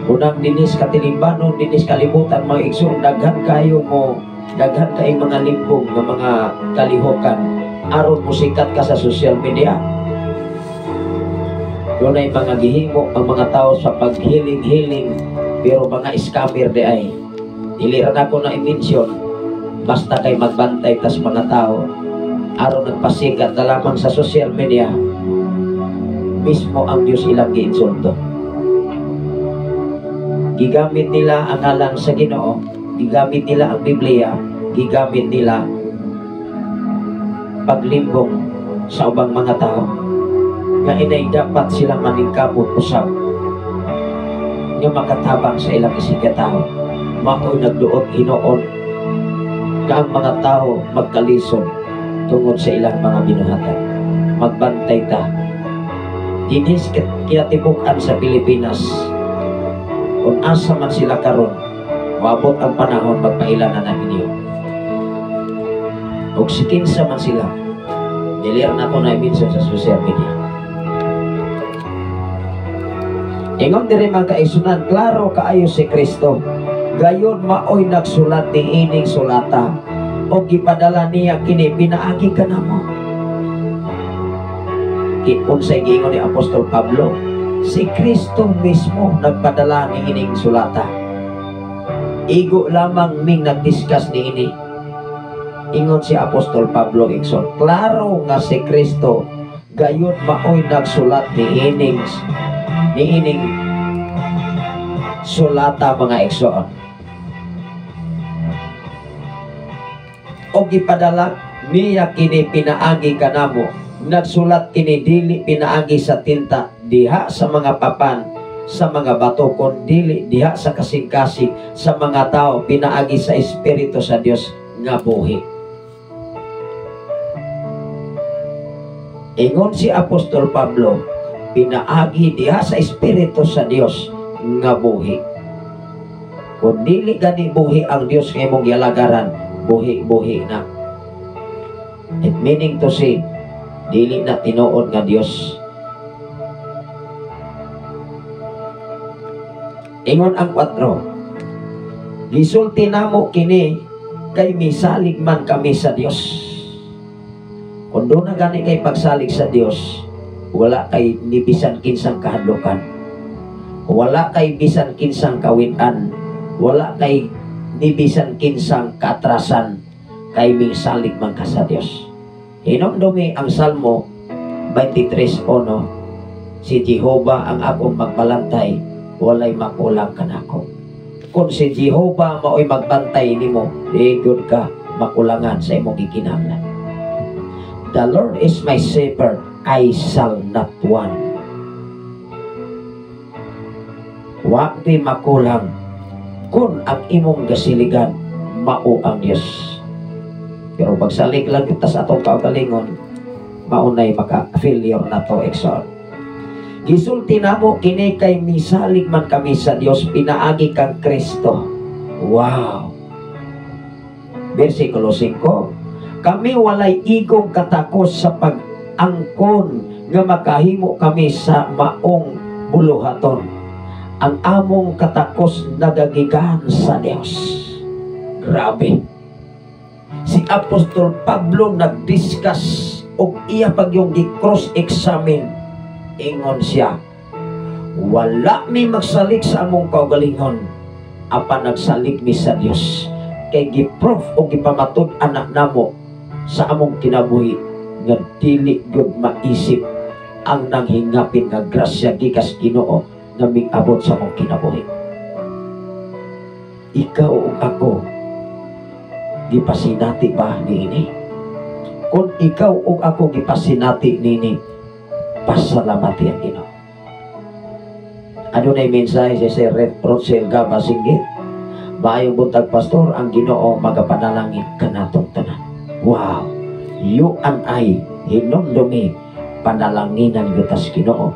Unang dinis katilingbanon, dinis kalibutan, mga igsoon, daghan kayo mo, daghan kay mga limbong nga mga kalihokan aron musikat ka sa social media. Dunay mga gihimo ang mga tao sa paghiling-hiling, pero mga scammer di ay. Dili ra nako na i-mention, basta kay magbantay tas mga tao aron nagpasikat na lamang sa social media, mismo ang Diyos ilang giinsulto. Gigamit nila ang ngalan sa Ginoo, gigamit nila ang Biblia, gigamit nila paglimbong sa ubang mga tao nga inay dapat sila maningkamot usab nga makatabang sa ilang isigkatawo. Mao'y nagduot hinuon nga ang mga tao magkalisod tungod sa ilang mga binuhatan. Magbantay ta dinhis kinatibuk-an sa Pilipinas. Kung asa man sila karon, moabot ang panahon magpaila na ninyo. Og si kinsa man sila, dili ra nako na i-mention sa social media. Ingon diri, mga kaigsunan, klaro kaayo si Kristo. Gayon maoy nagsulat ni ining sulata o gipadala niya kini pinaagi kanamo. Unsay giingon ni Apostol Pablo? Si Kristo mismo nagpadala ni ining sulata. Igo lamang ming nagdiscuss ni ini. Ingon si Apostol Pablo, igsoon, klaro nga si Kristo gayon maoy nagsulat ni ining sulata, mga igsoon. O gipadala niya kini pinaagi kanamo. Nagsulat kini dili pinaagi sa tinta diha sa mga papan sa mga bato, kun dili diha sa kasing-kasing sa mga tao, pinaagi sa Espiritu sa Dios nga buhi. Ingon si Apostol Pablo, pinaagi diha sa Espiritu sa Dios nga buhi. Kung dili gani buhi ang Dios nga imong gialagaran, buhi-buhi na. It meaning to say, dili na tinuod nga Dios. Ingon ang 4, gisulti namo kini kay misalig man kami sa Dios. Kung doon na gani kay pagsalig sa Dios, wala kay ni bisan kinsang kahadlukan, wala kay bisan kinsang kawitan, wala kay ni bisan kinsang katrasan, kay misalig man ka sa Dios. Hinumdumi ang Salmo 23:1, si Jehova ang akong magbalantay, walay makulang kanako. Kung si Jehova mao'y magbantay nimo, di gyud ka makulangan sa imong gikinahanglan. The Lord is my shepherd, I shall not want. Wa di makulang kung ang imong gasiligan mao ang Dios. Pero pagsalig lang kita sa atong kaugalingon, maunay maka-failure na to, igsoon. Gisulti namo kini kay misalig man kami sa Dios pinaagi kang Kristo. Wow. Versikulo 5, kami walay igong katakos sa pag-angkon nga makahimo kami sa maong buluhaton. Ang among katakos nagagikan sa Dios. Grabe. Si Apostol Pablo nagdiscuss og iya pagyong gi-cross-examine. Ingon siya, wala mi magsalig sa among kaugalingon, apan nagsalig mi sa Dios. Kay gi-proof o gipamatud anak namo sa among kinabuhi nga dili gyud maisip ang nanghingapin nga grasya gikas Ginoo nga mingabot sa among kinabuhi. Ikaw ug ako, gipasinati ba niini? Kung ikaw ug ako gipasinati niini, pasalamati ang Ginoo. Adunay mensahe si Sir Red Rosel Gaba Singgit. Maayong buntag, pastor, ang Ginoo magapanalangin kanatong tanan. Wow! You and I, hinumdumi, panalanginan gyud Ginoo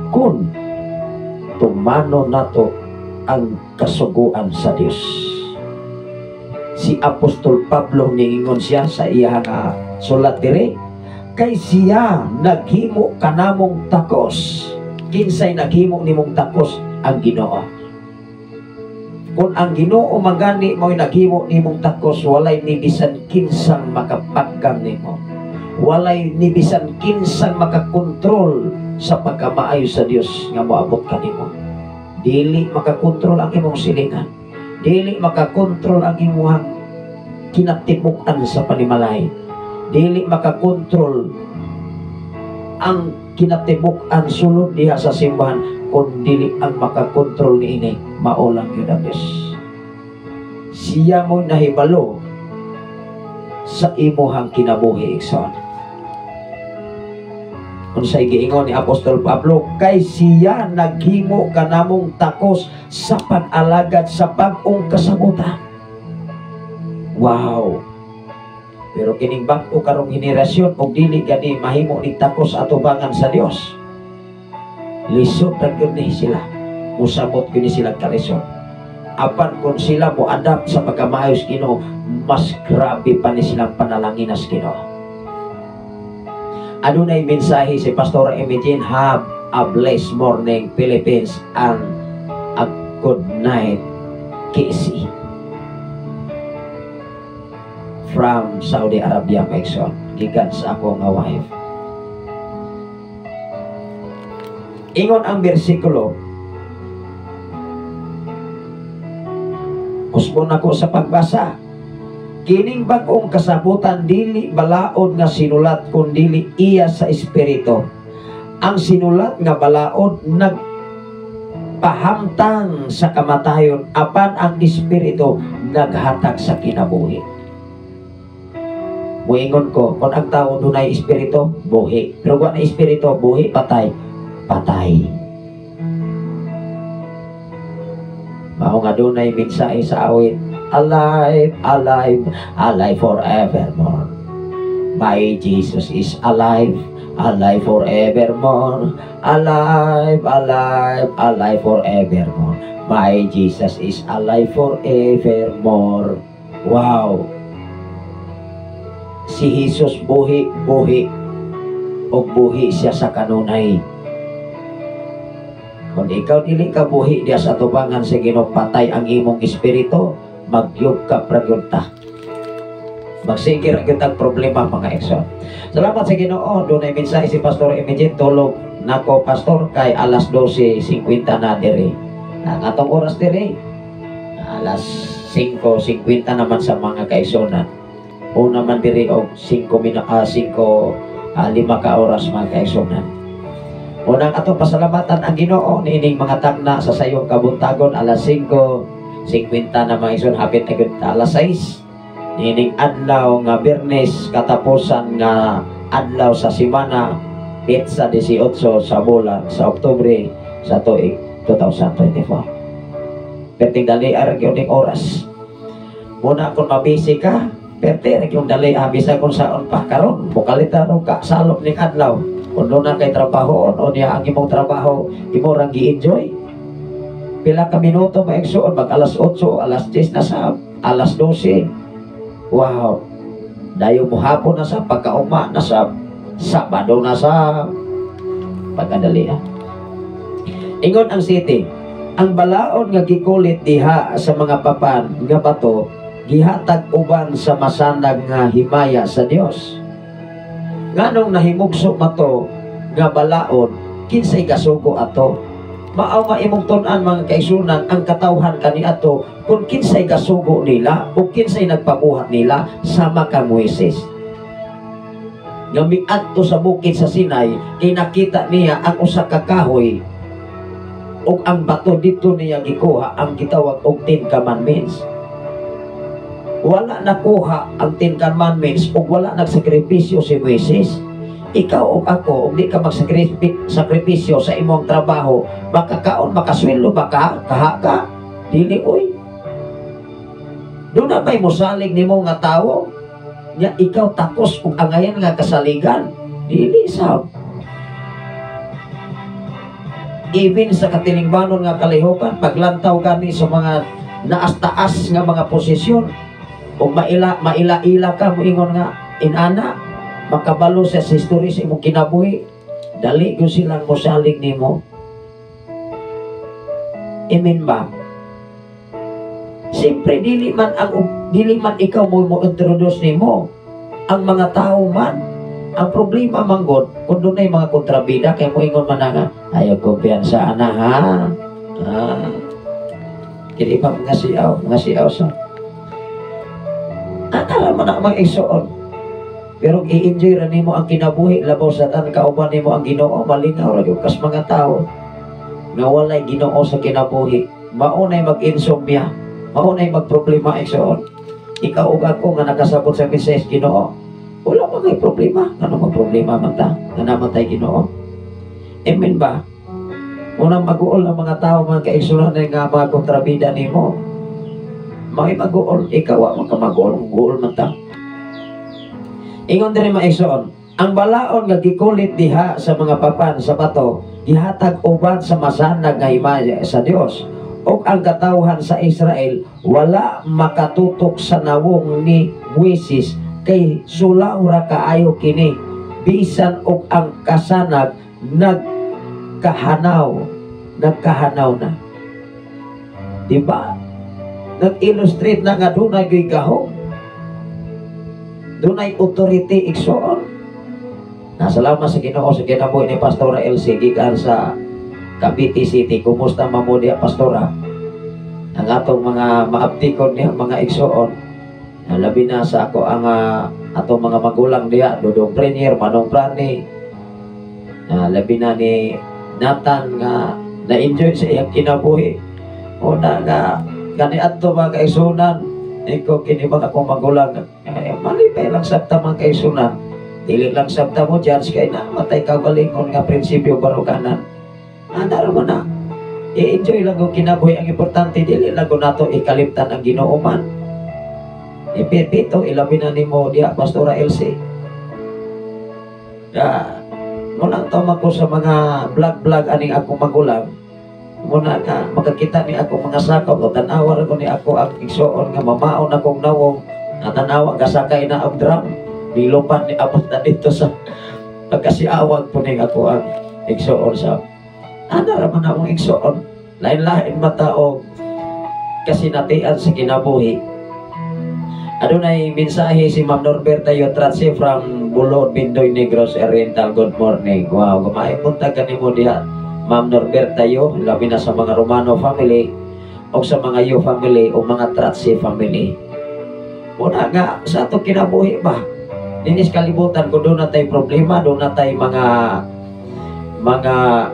kung tumano nato ang kasuguan sa Dios. Si Apostol Pablo niingon siya sa iya nga sulat diri, kay siya naghimo kanamong takos. Kinsay naghimo nimong takos? Ang Ginoo. Kung ang Ginoo magani mo'y naghimo nimong takos, walay ni bisan kinsang makapagkam nimo. Walay ni bisan kinsang makakontrol sa pagkamaayo sa Dios nga moabot kanimo. Dili makakontrol ang imong silingan. Dili makakontrol ang imong kinatibuk-an sa panimalay. Dili makakontrol ang kinatibuk-an sulod diha sa simbahan, kun dili ang makakontrol niini mao lang yun ang Diyos. Siya mo nahibalo sa imuhang kinabuhi, igsoon. Unsay giingon ni Apostol Pablo? Kay siya naghimo kanamong takos sa pag-alagad sa bag-ong kasabutan. Wow. Pero kining bag-o karong henerasyon og dili gani mahimo ni takos atubangan sa Dios. Lisod ra gyud ni sila. Musabot gyud ni sila kalisod. Apan kung sila mo adapt sa pagkamaayos Ginoo, mas grabe pa ni silang panalangin sa Ginoo. Adunay mensahe si Pastor Imogene. Have a blessed morning, Philippines, and a good night, KC. From Saudi Arabia, Maxon. Gikan sa ako nga wife. Ingon ang bersikulo, usbon ako sa pagbasa. Kining bag-ong kasabutan dili balaod nga sinulat kun dili iya sa espiritu. Ang sinulat nga balaod nagpahamtang sa kamatayon, apan ang espiritu naghatag sa kinabuhi. Muingon ko, kung ang tao dunay espiritu, buhi. Pero kung na espiritu, buhi, patay. Patay. Mao nga dunay mensahe sa awit, alive, alive, alive forevermore. My Jesus is alive, alive forevermore. Alive, alive, alive forevermore. My Jesus is alive forevermore. Wow! Si Jesus buhi, buhi, o buhi siya sa kanunay. Kung ikaw dili ka buhi diya sa tubangan sa Ginoo, patay ang imong espiritu, magyug ka pragyunta. Magsigir ang kitang problema, mga ekson. Salamat sa Ginoo. Dunay mensahe si Pastor Imogene. Tulog nako, Pastor, kay alas 12:50 na diri. Ang atong oras diri, alas 5:50 naman sa mga kaigsunan. Una man diri og 5 ka oras, mga kaigsunan. Unang atong pasalamatan ang Ginoo niining mga tagna sa sayong kabuntagon, alas 5:50 na mga igsoon, hapit na gyud alas 6. Niining adlaw nga Biyernes, katapusan nga adlaw sa semana, petsa 18 sa bulan sa Oktubre sa tuig 2024. Perting dali ra gyud ning oras. Muna kung mabisi ka, perte ra gyud dali bisan kung saon pa karon, bukalita ro ka salop ning adlaw. Kung doon na kay trabaho o niya ang imong trabaho, imo rang gi-enjoy. Pila ka minuto maigsuon, mag alas 8, alas 10 na sa alas 12. Wow. Dayo mo hapon na sa pagkauma na sa Sabado na sa pagkadali. Ingon ang city, ang balaod nga gikulit diha sa mga papan nga bato gihatag uban sa masanag nga himaya sa Dios. Nganong nahimugso mato nga balaod, kinsay kasugo ato? Mao nga imong tun-an, mga kaigsunan, ang katawhan kaniadto kung kinsay kasugo nila o kinsay nagpabuhat nila sama ka Moises. Nga miadto sa bukid sa Sinai, kinakita niya ang usa ka kahoy ug ang bato dito niya gikuha ang gitawag og Ten Commandments. Wala nakuha ang Ten Commandments ug wala nagsakripisyo si Moises. Ikaw o ako, ug di ka magsakripisyo sa imong trabaho, makakaon, makasweldo ba ka? Kaha ka? Dili, oy. Doon na ba'y musalig nimo nga tawo? Nya ikaw takos ug angayan nga kasaligan? Dili sab. Even sa katilingbanon nga kalihukan, paglantaw kani sa mga naas-taas nga mga posisyon, o maila-ila ka, moingon nga inana, makabalo sa history sa imong kinabuhi, dali gyud silang mosalig nimo. Imin ba? Siyempre, dili man ikaw mo mo introduce nimo, ang mga tao man. Ang problema manggod kung dunay mga kontrabida kay moingon man na nga, "Ayaw kumpiyansa ana, ha." Ah. Kini pa mga siyaw sa. Ana ra man ang mga igsoon. Pero i-enjoy ra nimo ang kinabuhi, labaw sa tan kauban nimo ang Ginoo, malingaw ra gyud kas mga tao nga walay Ginoo sa kinabuhi. Mao nay mag-insomnia, mao nay magproblema, igsoon. Ikaw ug ako nga nakasabot sa mensahe sa Ginoo, wala man kay problema. Ano magproblema man ta? Nga namatay Ginoo. Amen ba? Unang mag-uol ang mga tao, mga kaigsunan, nga mga kontrabida nimo. Mga mag-uol, ikaw wa man ka mag-uol, guol man ta. Ingon diri, mga igsoon, ang balaod nga gikulit diha sa mga papan sa bato, gihatag uban sa masanag nga himaya sa Dios. Ug ang katawhan sa Israel wala makatutok sa nawong ni Moises kay sulaw ra kaayo kini, bisan og ang kasanag nagkahanaw nagkahanaw na. Di ba? Nag-illustrate na nga dunay gyud gahom. Dunay authority, igsoon. Nasalamat sa Ginoo sa kinabuhi ni Pastora Elsie gikan sa Cavite City. Kumusta mamo diya, Pastora? Ang atong mga maaptikon niya, mga igsoon. Labi na sa ako ang atong mga magulang diya, Dodong Premier, Manong Prani. Labi na ni Nathan nga na-enjoy sa iyang kinabuhi. Una nga kani adto, mga kaigsunan, ikaw kini mga akong magulang, eh, malipay lang sabta, mga kaigsunan. Dili lang sabta mo judge kay na matay kaugalingon nga prinsipyo baruganan. Ana ra mo na. I-enjoy lang ang kinabuhi. Ang importante, dili lang ko nato ikalimtan ang Ginoo man. Ipipito, ilabi na nimo diya, Pastora Elsie. Ya, muna tama ko sa mga vlog-vlog aning akong magulang. Muna ka, makakita ni ako mga sakop, o tanawa ko ni ako ang igsoon nga mamaon akong nawong, na tanawa kasakay na ang drum. Nilupan ni abot na dito sa pagkasiawag po ning ako ang igsoon sa ana ra man akong igsoon. Lain-lain mata o kasinatian sa kinabuhi. Adunay mensahe si Ma'am Norberta Yotratsi from Bulod, Bindoy, Negros Oriental. Good morning. Wow, kumain buntag kanimo diha, Ma'am Norberta Yo, labi na sa mga Romano family o sa mga Yo family o mga Tratsi family. Una nga, sa atong kinabuhi ba? Dinis kalibutan kung duna tay problema, duna tay mga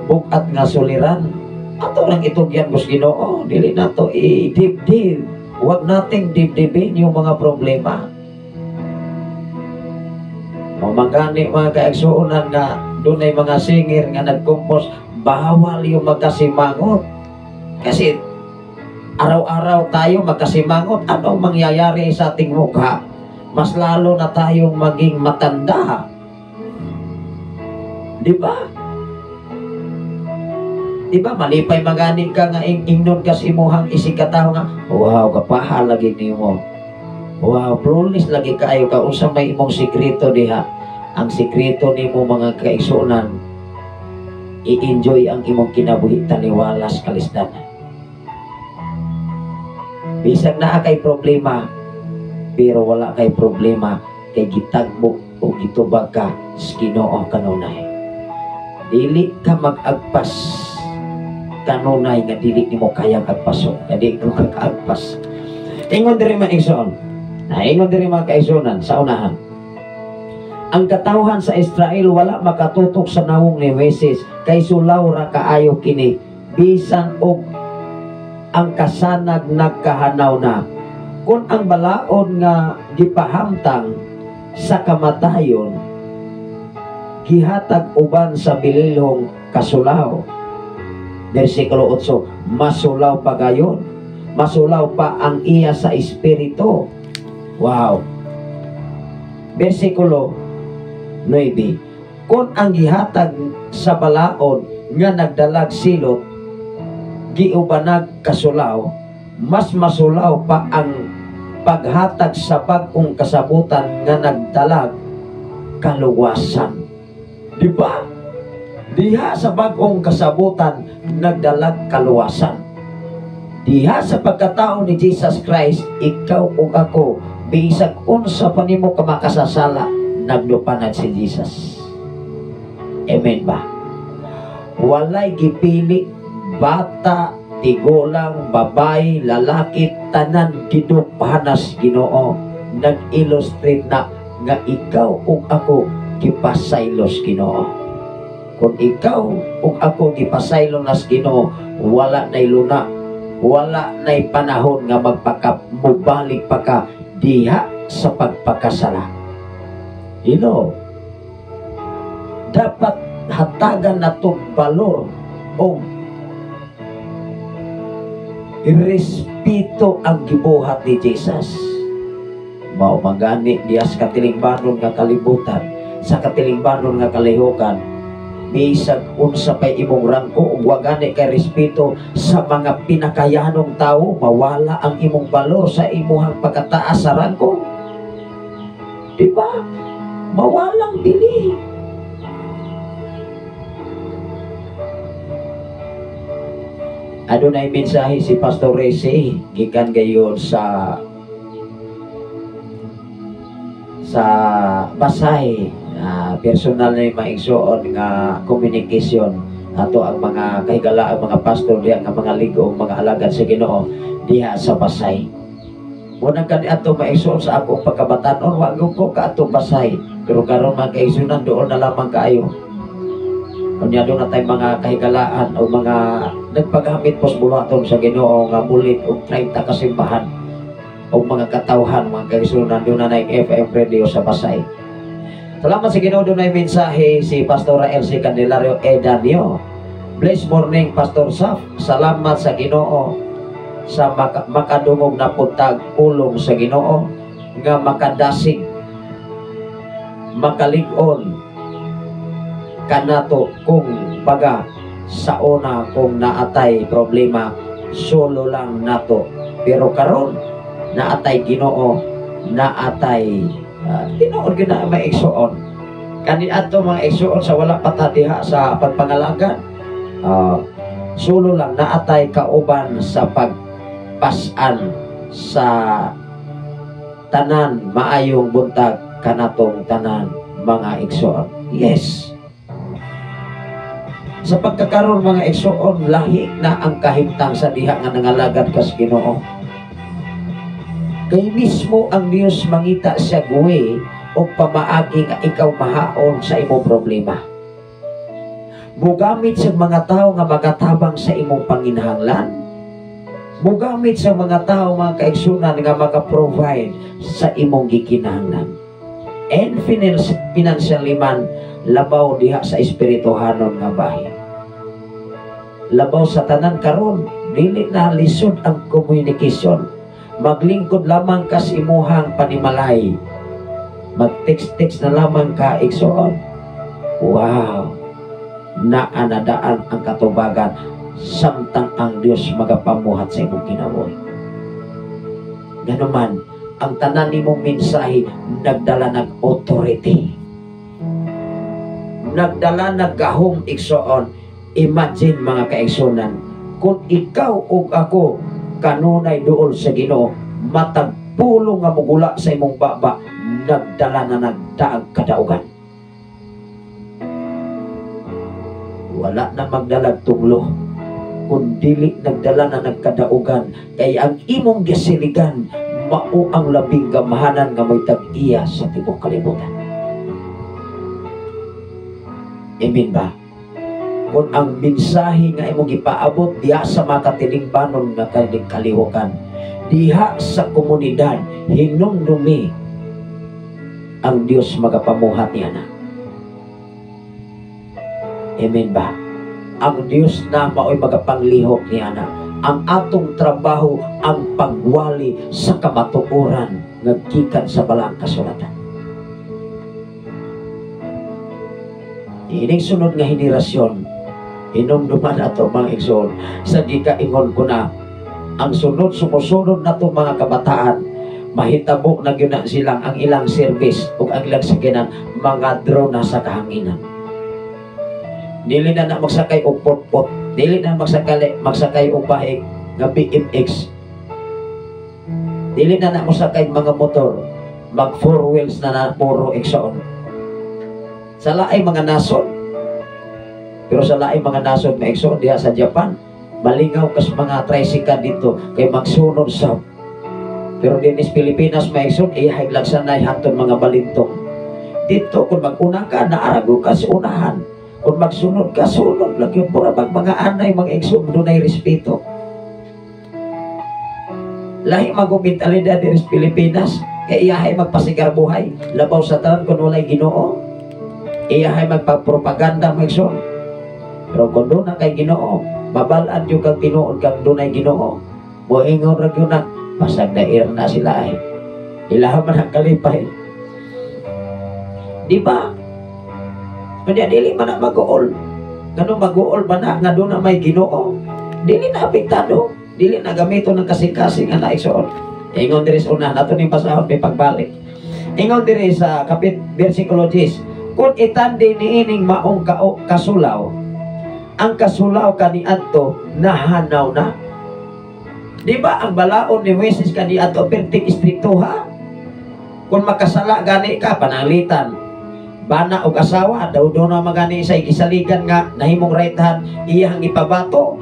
bukat nga suliran. Ato lang itugyan kus Ginoo, dili nato i-dibdib. Huwag nating dibdibin yung mga problema. Mamagani, mga kaigsuonan, nga dunay mga singer nga nagkompose, bawal yung magkasimangot. Kasi araw-araw tayo magkasimangot, anong mangyayari sa ating mukha? Mas lalo na tayong maging matanda. Di ba? Di ba malipay magani ka nga ingnon kas imuhang isikataw nga, "Wow, kapaha lagi nimo. Wow, flawless lagi kaayo ka, unsa may imong sikreto diha?" Ang sikreto nimo, mga kaigsuonan, i-enjoy ang imong kinabuhi taliwalas kalisdan. Bisag naa kay problema, pero wala kay problema kay gitagbo o gitubag ka sa Ginoo kanunay. Dili ka mag-agpas kanunay nga dili nimo kayang agpason, nga di ko kakaagpas. Ingon diri, mga igsoon. Na ingon diri, mga kaigsuonan, sa unahan. Ang katawhan sa Israel wala makatutok sa nawong ni Moises kay sulaw ra kaayo kini, bisan og ang kasanag nagkahanaw na. Kung ang balaod nga gipahamtang sa kamatayon gihatag uban sa bililhong kasulaw. Versikulo 8, masulaw pa gayon. Masulaw pa ang iya sa espiritu. Wow. Versikulo 9. Kung ang gihatag sa balaod nga nagdalag silot giubanag kasulaw, mas masulaw pa ang paghatag sa bag-ong kasabutan nga nagdalag kaluwasan. Di ba? Diha sa bag-ong kasabutan nagdalag kaluwasan. Diha sa pagkatao ni Jesus Christ, ikaw ug ako, bisag unsa pa nimo ka makasasala, nagdupanad si Jesus. Amen ba? Walay gipili, bata, tigulang, babae, lalaki, tanan gidupanas Ginoo. Nag-illustrate na nga ikaw ug ako gipasaylos Ginoo. Kung ikaw ug ako gipasaylo nas Ginoo, wala nay luna, wala nay panahon nga magpaka mubalik pa ka diha sa pagpakasala. Hello. Dapat hatagan nato balor o respeto ang gibuhat ni Jesus. Mao man gani diha sa katilingbanon nga kalibutan, sa katilingbanon nga kalihukan, bisag unsa pay imong rangko ug wa gani kay respeto sa mga pinakayanong tawo, mawala ang imong balor sa imuhang pagkataas sa rangko. Di ba? Mawalang dili. Adunay mensahe si Pastor Rese gikan gayon sa Basay, personal na yung maigsoon nga communication ato ang mga kahigala, ang mga pastor diha nga mga ligo, mga alagad sa Ginoo diha sa Basay. Unang kani ato maigsoon sa akong pagkabatanon, wa gyud ko kaadto Basay, pero karon mga kaigsunan doon na lamang kaayo. Unya doon na tay mga kahigalaan o mga nagpagamit pos buluhaton sa Ginoo nga mulit og 30 kasimbahan o mga katawhan, mga kaigsunan, doon na FM radio sa Basay. Salamat sa Ginoo, doon ay mensahe si Pastor Elsie Candelario Edanio. Blessed morning, Pastor Saf. Salamat sa Ginoo sa makadungog na puntag pulong sa Ginoo nga makadasig, makalig-on kanato kung baga sa una kung naatay problema solo lang nato, pero karon naatay Ginoo, naatay tinuod gyud na may igsuon kani adto mga igsuon sa wala pa ta diha sa pagpangalagan, solo lang naatay kauban sa pagpas-an sa tanan maayong buntag kanatong tanan mga igsuon. Yes. Sa pagkakaroon mga igsuon, lahi na ang kahimtang sa diha nga nangalagad kas Ginoo. Kay mismo ang Dios mangita siya guwe o pamaagi nga ikaw mahaon sa imong problema. Mugamit sa mga tao nga magatabang sa imong panginahanglan. Mugamit sa mga tao mga kaigsunan nga maka-provide sa imong gikinahanglan. And financially man, labaw diha sa espirituhanon nga bahin. Labaw sa tanan karon, dili na lisod ang communication. Maglingkod lamang kas imuhang panimalay. Mag-text-text na lamang ka igsoon. Wow! Naanadaan ang katubagan samtang ang Dios magapamuhat sa imong kinabuhi. Ganuman, ang tanan nimong mensahe nagdala ng authority. Nagdala ng gahom igsoon. Imagine mga kaigsunan, kung ikaw ug ako kanunay duol sa Ginoo, matag pulong nga mugula sa imong baba, nagdala na nagdaag kadaugan. Wala na magdalag tunglo, kung dili nagdala na nagkadaugan, kay ang imong gisiligan mao ang labing gamahanan nga mo'y tag-iya sa tibuok kalibutan. Amen ba? Kung ang mensahe nga imong gipaabot diha sa mga katilingbanon nga kalihukan, diha sa komunidad, hinumdumi ang Dios magapamuhat niya na. Amen ba? Ang Dios na mao'y magapanglihok niya na. Ang atong trabaho ang pagwali sa kamatuoran nga gikan sa balaang kasulatan. Ining sunod nga henerasyon, hinumduman ato mga igsoon, sa gikaingon ko na ang sunod sumusunod na to mga kabataan, mahitabo na gyud na silang ang ilang service ug ang ilang sakinan mga drone na sa kahanginan. Dili na na magsakay og potpot, dili na magsakay og bahig. nga BMX. Dili na na mo sakay mga motor, mag four wheels na na puro, igsoon. Sa laing mga nasod. Pero sa laing mga nasod, mga igsoon, diha sa Japan, malingaw kas mga tricycle dito kay magsunod sa. Pero dinis Pilipinas, mga igsoon, ihay lang sanay hanton mga balintong. Dito, kung maguna ka, naarago ka sa unahan. Kung magsunod ka, sunod lang yun. Pura mag mga anay, mga igsoon, dunay respeto. Lahi magumentalidad diri sa Pilipinas, kay iyahay magpasigar buhay. Labaw sa tanan kung walay Ginoo. Iyahay magpapropaganda, mga igsoon. Pero kung duna kay Ginoo, mabalaan yung kang tinuod kang dunay Ginoo. Moingon ra gyud na, pasag dair na sila ay. Ilaha man ang kalipay. Di ba? Kanya dili man na mag-uol. Ganun mag-uol ba na nga doon na may Ginoo? Dili na apektado. Dili na gamito ng kasing-kasing nga naigsoon. Ingon diri sa una, nato ning basahon may pagbalik. Ingon diri sa kapit versikulo 10, kung itandi niining maong kao, kasulaw, ang kasulaw kaniadto nahanaw na. Di ba ang balaod ni Moises kaniadto perting istrikto, ha? Kung makasala gani ka, pananglitan. Bana og asawa, daw doon na magani sa gisaligan nga nahimong right hand, iyang ipabato.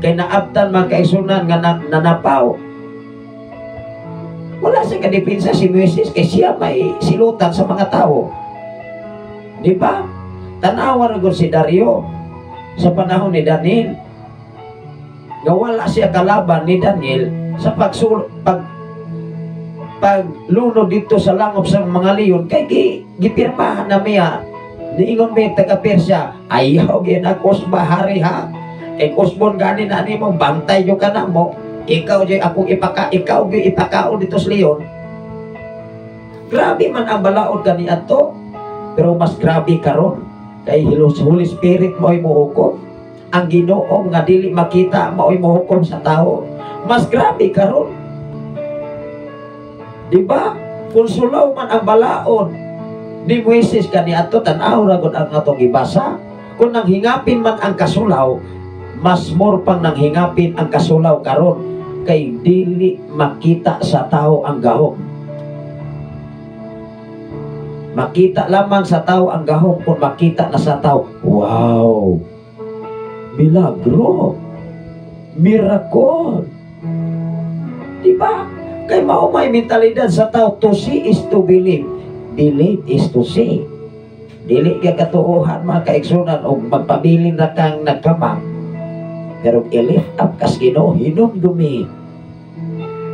Kay naabtan man kaigsunan nga nanapaw. Wala sa kadepinsa si Moises kay siya may silutan sa mga tao. Di ba? Tanawa na si Dario sa panahon ni Daniel. Nga wala siya kalaban ni Daniel sa paglunod dito sa langop sa mga leon kay gipirmahan na miya. Niingon may taga Persya, "Ayaw ginagusba hari, ha. Kay kusbon gani na nimo, bantay yo ka na mo. Ikaw joy akong ipaka, ikaw joy ipakaon dito sa leon." Grabe man ang balaod kaniadto, pero mas grabe karon kay hilos Holy Spirit mo'y mohukom. Ang Ginoo nga dili makita mao'y mohukom sa tao. Mas grabe karon. Di ba? Kung sulaw man ang balaod ni Moises kaniadto, tan-aw ra gud ang atong gibasa. Kung nanghingapin man ang kasulaw, mas more pang nanghingapin ang kasulaw karon kay dili makita sa tao ang gahom. Makita lamang sa tao ang gahom kung makita na sa tao, wow, milagro, miracle. Di ba? Kay mao may mentalidad sa tao, to see is to believe, believe is to see. Dili ka katuohan, mga kaigsunan, og magpabilin ra kang nagkamang. Pero i-lift up kas Ginoo, hinumdumi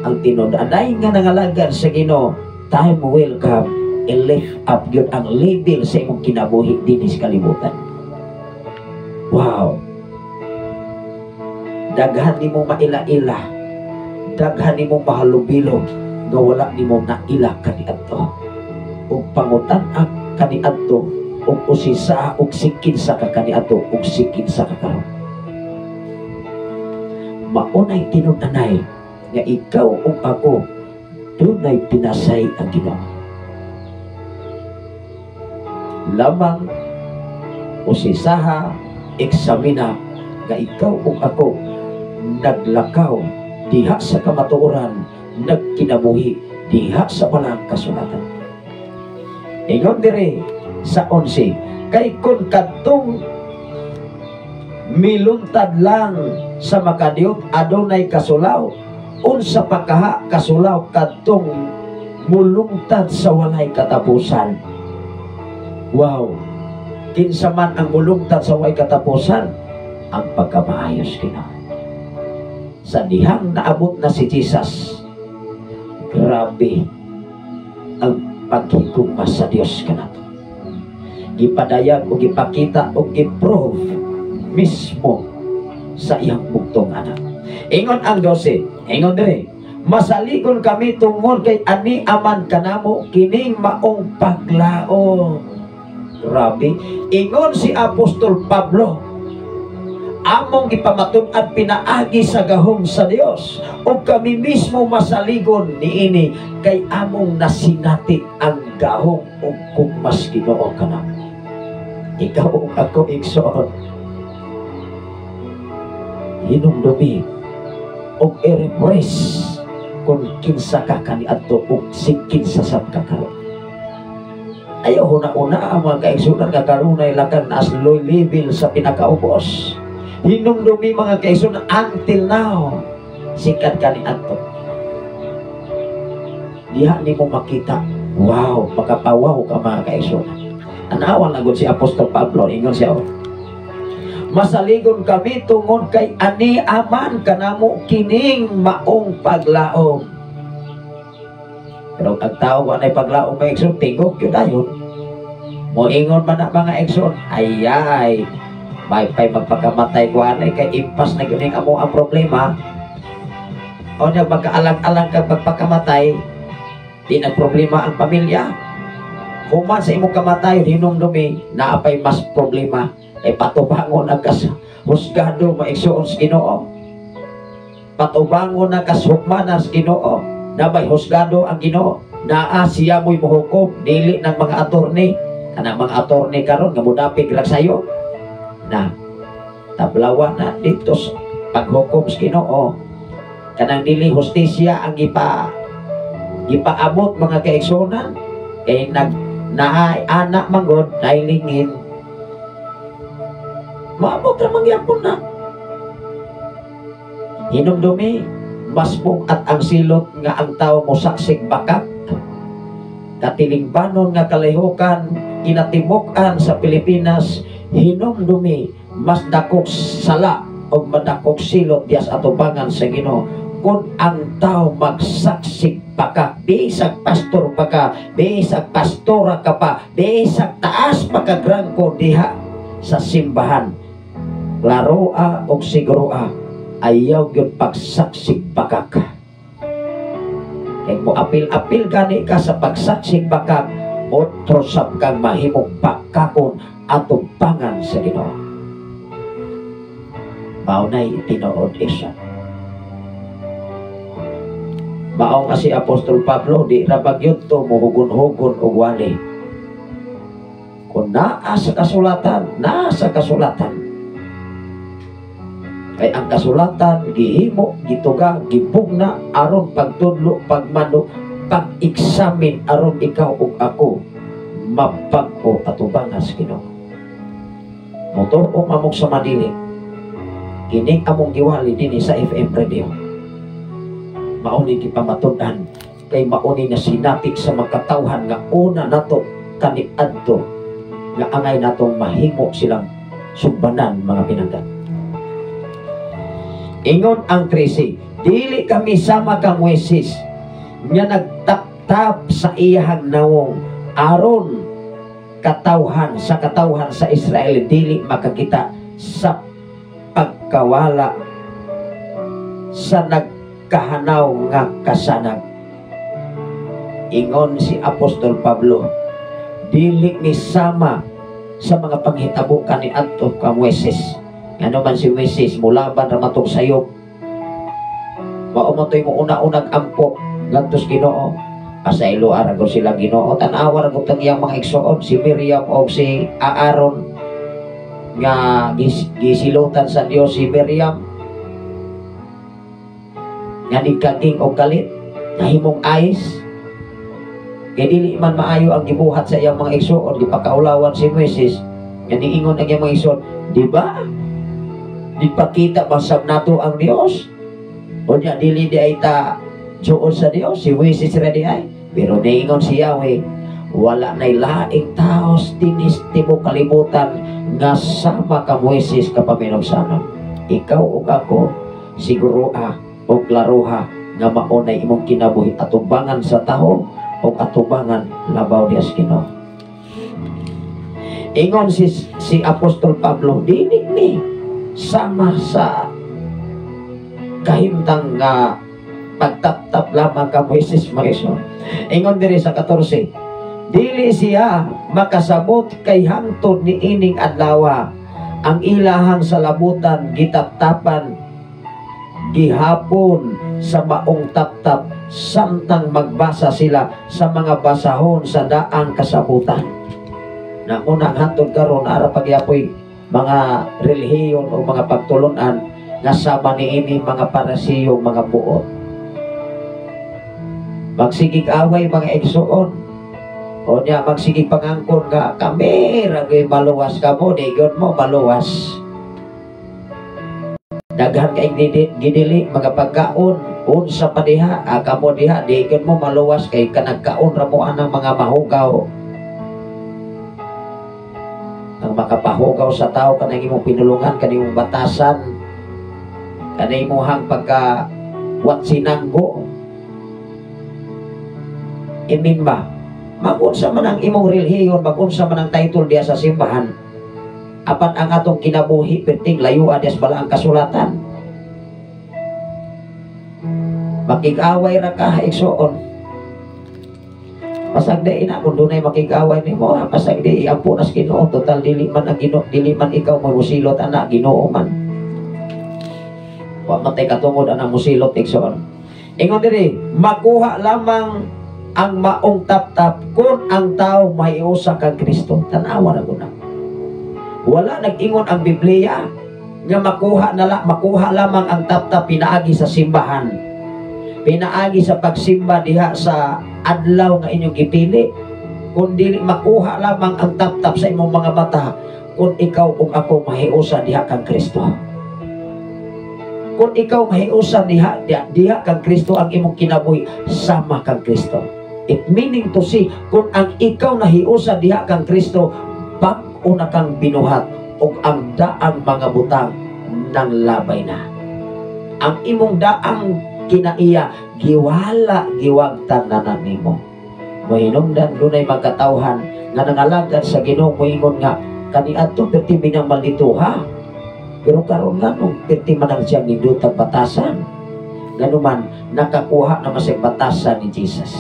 ang tinud-anay nga nangalagad sa Ginoo, time will come, i-lift up yun ang label sa imong kinabuhi dinhi sa kalibutan. Wow! Daghan nimo maila-ila, daghan nimo mahalubilo nga wala nimo naila kaniadto. Ug pangutan-a kaniadto, ug usisa ug sikin sa ka kaniadto ug sikin sa ka karon. Maunay tinud-anay nga ikaw ug ako dunay pinasay ang Ginoo. Lamang usisaha, eksamina nga ikaw ug ako naglakaw diha sa kamatuoran, nagkinabuhi diha sa balang kasulatan. Ingon dire sa 11, kay kung kadtong miluntad lang sa makadiyot adunay kasulaw, unsa pa kaha kasulaw kadtong mulungtad sa walay katapusan? Wow! Kinsa man ang mulungtad sa walay katapusan? Ang pagkamaayos Ginoo. Sa dihang naabot na si Jesus, grabe ang paghigugma sa Dios kanato. Gipadayag o gipakita o giprove mismo sa iyang bugtong anak. Ingon ang 12, ingon dire, masaligon kami tungod kay ani aman kanamo kining maong paglaom. Grabe. Ingon si Apostol Pablo, among ipamatud-an pinaagi sa gahom sa Dios, ug kami mismo masaligon niini kay among nasinati ang gahom ug gugmas Ginoo kanamo. Ikaw ug ako, igsoon. Hinumdumi og i-refresh kung kinsa ka kaniadto ug si kinsa sab ka karon. Ayaw huna-una ang mga kaigsunan nga karunay lakang as low level sa pinakaubos. Hinumdumi, mga kaigsunan, until now sikat kaniadto. Diha nimo makita, wow, makapawaw ka, mga kaigsunan. Anawan na gud si Apostol Pablo, ingon siya, oh, "Masaligon kami tungod kay ani aman kanamo kining maong paglaom." Pero ang tao wa nay paglaom, mga igsoon, tingog yun dayon. Moingon man na, mga igsoon, "Ayay, may pay magpakamatay ko anay kay impas na gyud ning amo ang problema." O niya magkaalang-alang kag magpakamatay, di na problema ang pamilya. Human sa imong kamatayon, hinumdumi, naapay mas problema ay patubangon na kas husgado, maigsuon, sa Ginoo. Patubangon na kas hukmanan sa Ginoo. Nabay husgado ang Ginoo. Naa siya mo'y muhukom, dili ng mga attorney. Kanang mga attorney karon nga mudapig lang sayo. Na tablawa na dito sa paghukom sa Ginoo. Kanang dili hustisya ang gipaabot, mga kaigsunan, kay nag naa anak manggod nailingin, maabot ra mangyapon na. Hinumdumi, mas at ang silot nga ang tao mosaksig bakak. Katilingbanon nga kalihukan kinatibuk-an sa Pilipinas, hinumdumi, mas dakog sala o madakog silot diya sa atubangan sa Ginoo kung ang tao magsaksig pa ka, bisag pastor pa ka, bisag pastora ka pa, bisag taas pa ka grangko diha sa simbahan. Klaroa og siguroa, ayaw gyud pagsaksig bakak. Kay mo apil-apil gani ka sa pagsaksig bakak, otro sab kang mahimong bakakon atubangan sa Ginoo. Mao nay tinuod isa. Mao nga si Apostol Pablo di ra bagyod to mohugon-hugon og wali. Kung naa sa kasulatan, naa sa kasulatan. Kay ang kasulatan gihimo, gituga, gibugna aron pagtudlo, pagmando, pag-examine aron ikaw ug ako mabag-o atubangan sa Ginoo. Motuo mamog sa madili. Kining among giwali dinhi sa FM radio. Mao ni gipamatud-an kay mao ni nasinapik sa makatawhan nga una nato kaniadto nga angay natong mahimo silang sugbanan, mga pinangga. Ingon ang 13, "Dili kami sama kang Moises nga nagtaptap sa iyahang nawong aron katawhan sa katawhan sa Israel dili makakita sa pagkawala sa nagkahanaw nga kasanag." Ingon si Apostol Pablo, dili ni sama sa mga panghitabo kaniadto ka Moises. Ngano man si Moises mulaban ra matong sayop. Mao man to'y mo una-unag ampo ngadto sa Ginoo. Pasaylo ra gud sila Ginoo. Tan-awa ra gud ang iyang mga igsoon, si Miriam o si Aaron, nga gisilutan sa Dios si Miriam nga nigkaging og kalit, nahimong ice, kay dili man maayo ang gibuhat sa iyang mga igsoon. Gipakaulawan si Moises nga niingon ang iyang mga igsoon, "Di ba dipakita ba sab nato ang Dios? Unya dili di ay ta juod sa Dios." Si Moises ra di ay, pero niingon si Yahweh, "Wala nay laing tao dinis tibuok kalibutan nga sama ka Moises kapaminugsanon." Ikaw ug ako, siguroa o klaroha nga mao nay imong kinabuhi atubangan sa taho o atubangan labaw diya sa Ginoo. Ingon si Apostol Pablo, dili ni sama sa kahimtang nga pagtaptap lamang ka Moises, mga igsoon. Ingon diri sa 14, "Dili siya makasabot kay hangtod ni ining adlaw ang ilahang salabutan gitaptapan gihapon sa maong taptap samtang magbasa sila sa mga basahon sa daang kasabutan." Na unang hantod karon ara pagyapoy mga relihiyon o mga pagtulunan. Nga sama niini mga Parisiyo, mga buot. Magsigig away, mga igsuon. O niya, magsigig pangangkon nga kami ra gyud maluwas, kamo di gyud mo maluwas. Daghan kay gidili mga pagkaon, unsa pa diha, kamo diha di gyud mo maluwas kay kanagkaon ra mo anang mga mahugaw. Ang makapahugaw sa tao kanang imong pinulungan, kanang imong batasan, kanang imong pagka watsinanggo. Imin ba? Magunsa man ang imong relihiyon, magunsa man ang title diya sa simbahan, apan ang atong kinabuhi perting layuan diya sa balaang kasulatan. Makig-away ra ka, igsuon. Pasagdi ina kung dunay makig-away nimo, pasagdi iampo nas Ginoo, total dili man ang Ginoo, dili man ikaw magusilot ana, Ginoo man. Wa man tay katungod anang musilot, igsuon. Ingon diri, makuha lamang ang maong taptap kung ang tao maiusa kang Kristo. Tanawa na guna. Wala nag-ingon ang Biblia nga makuha lamang ang taptap pinaagi sa simbahan. Pinaagi sa pagsimba diha sa adlaw nga inyong gipili. Kung dili makuha lamang ang taptap sa imong mga mata kung ikaw ug ako mahiusa diha kang Kristo. Kung ikaw mahiusa diha kang Kristo, ang imong kinabuhi sama kang Kristo. It meaning to say, kung ang ikaw nahiusa diha kang Kristo, bag-o na kang binuhat ug ang daang mga butang nang labay na. Ang imong daang kinaiya giwala giwagtan na nimo. Mohinungdan dunay magkatawhan nga nangalagad sa Ginoo, moingon nga kaniadto perti binang maldito ha. Pero karon nganong perti man ang siyang nindutag batasan? Ganuman nakakuha na masig batasan ni Jesus.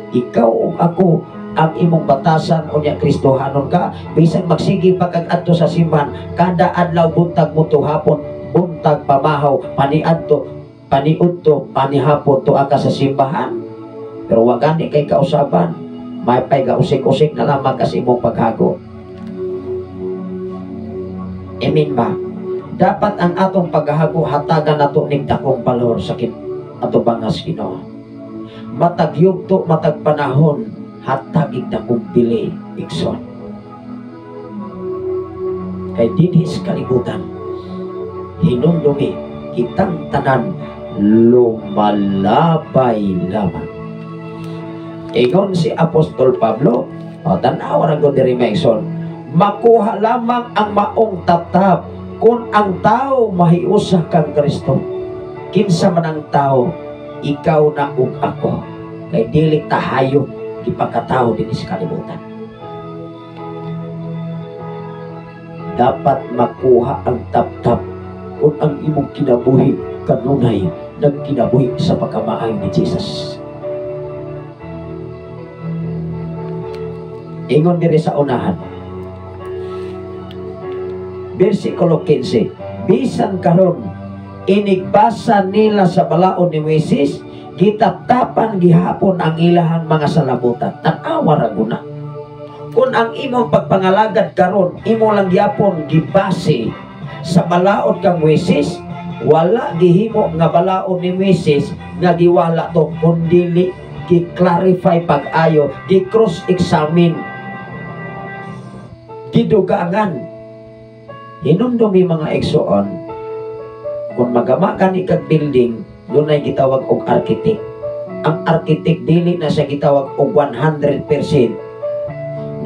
Ikaw ug ako ang imong batasan unya Kristohanon ka, bisan magsige pa kag adto sa simbahan kada adlaw, buntag mo to hapon, buntag pamahaw, paniadto, paniudto, panihapon tuwa ka sa simbahan. Pero wa gani kay kausaban, may pay gausik-usik na lamang kasi imong paghago. Amen ba? Dapat ang atong paghago hatagan nato ning dakong balor sa ato bangas Ginoo. Matag yugto, matag panahon, hatagig dakong bili, igsoon. Kay dinhi sa kalibutan, hinumdumi kitang tanan lumalabay lamang. Ingon si Apostol Pablo, tanawa ra gud diri maigsoon, makuha lamang ang maong taptap kung ang tao mahiusa kang Kristo. Kinsa man ang tao, ikaw na ug ako. Kay dili tahayo gipakatao dinhi sa kalibutan. Dapat makuha ang taptap kung ang imong kinabuhi kanunay nagkinabuhi sa pagkamaayo ni Jesus. Ingon diri sa unahan, versikulo 15, bisan karon inigbasa nila sa balaod ni Moises, gitaptapan gihapon ang ilahang mga salabutan. Tan-awa ra guna. Kung ang imong pagpangalagad karon imo lang gihapon gibase sa balaod kang Moises, wala gihimo nga balaod ni Moises nga giwala to, kundili gi-clarify pag-ayo, gi-cross-examine, gidugangan. Hinumdumi mga igsoon, kung magama ka ni kag building, dunay gitawag og architect. Ang architect dili na siya gitawag og 100%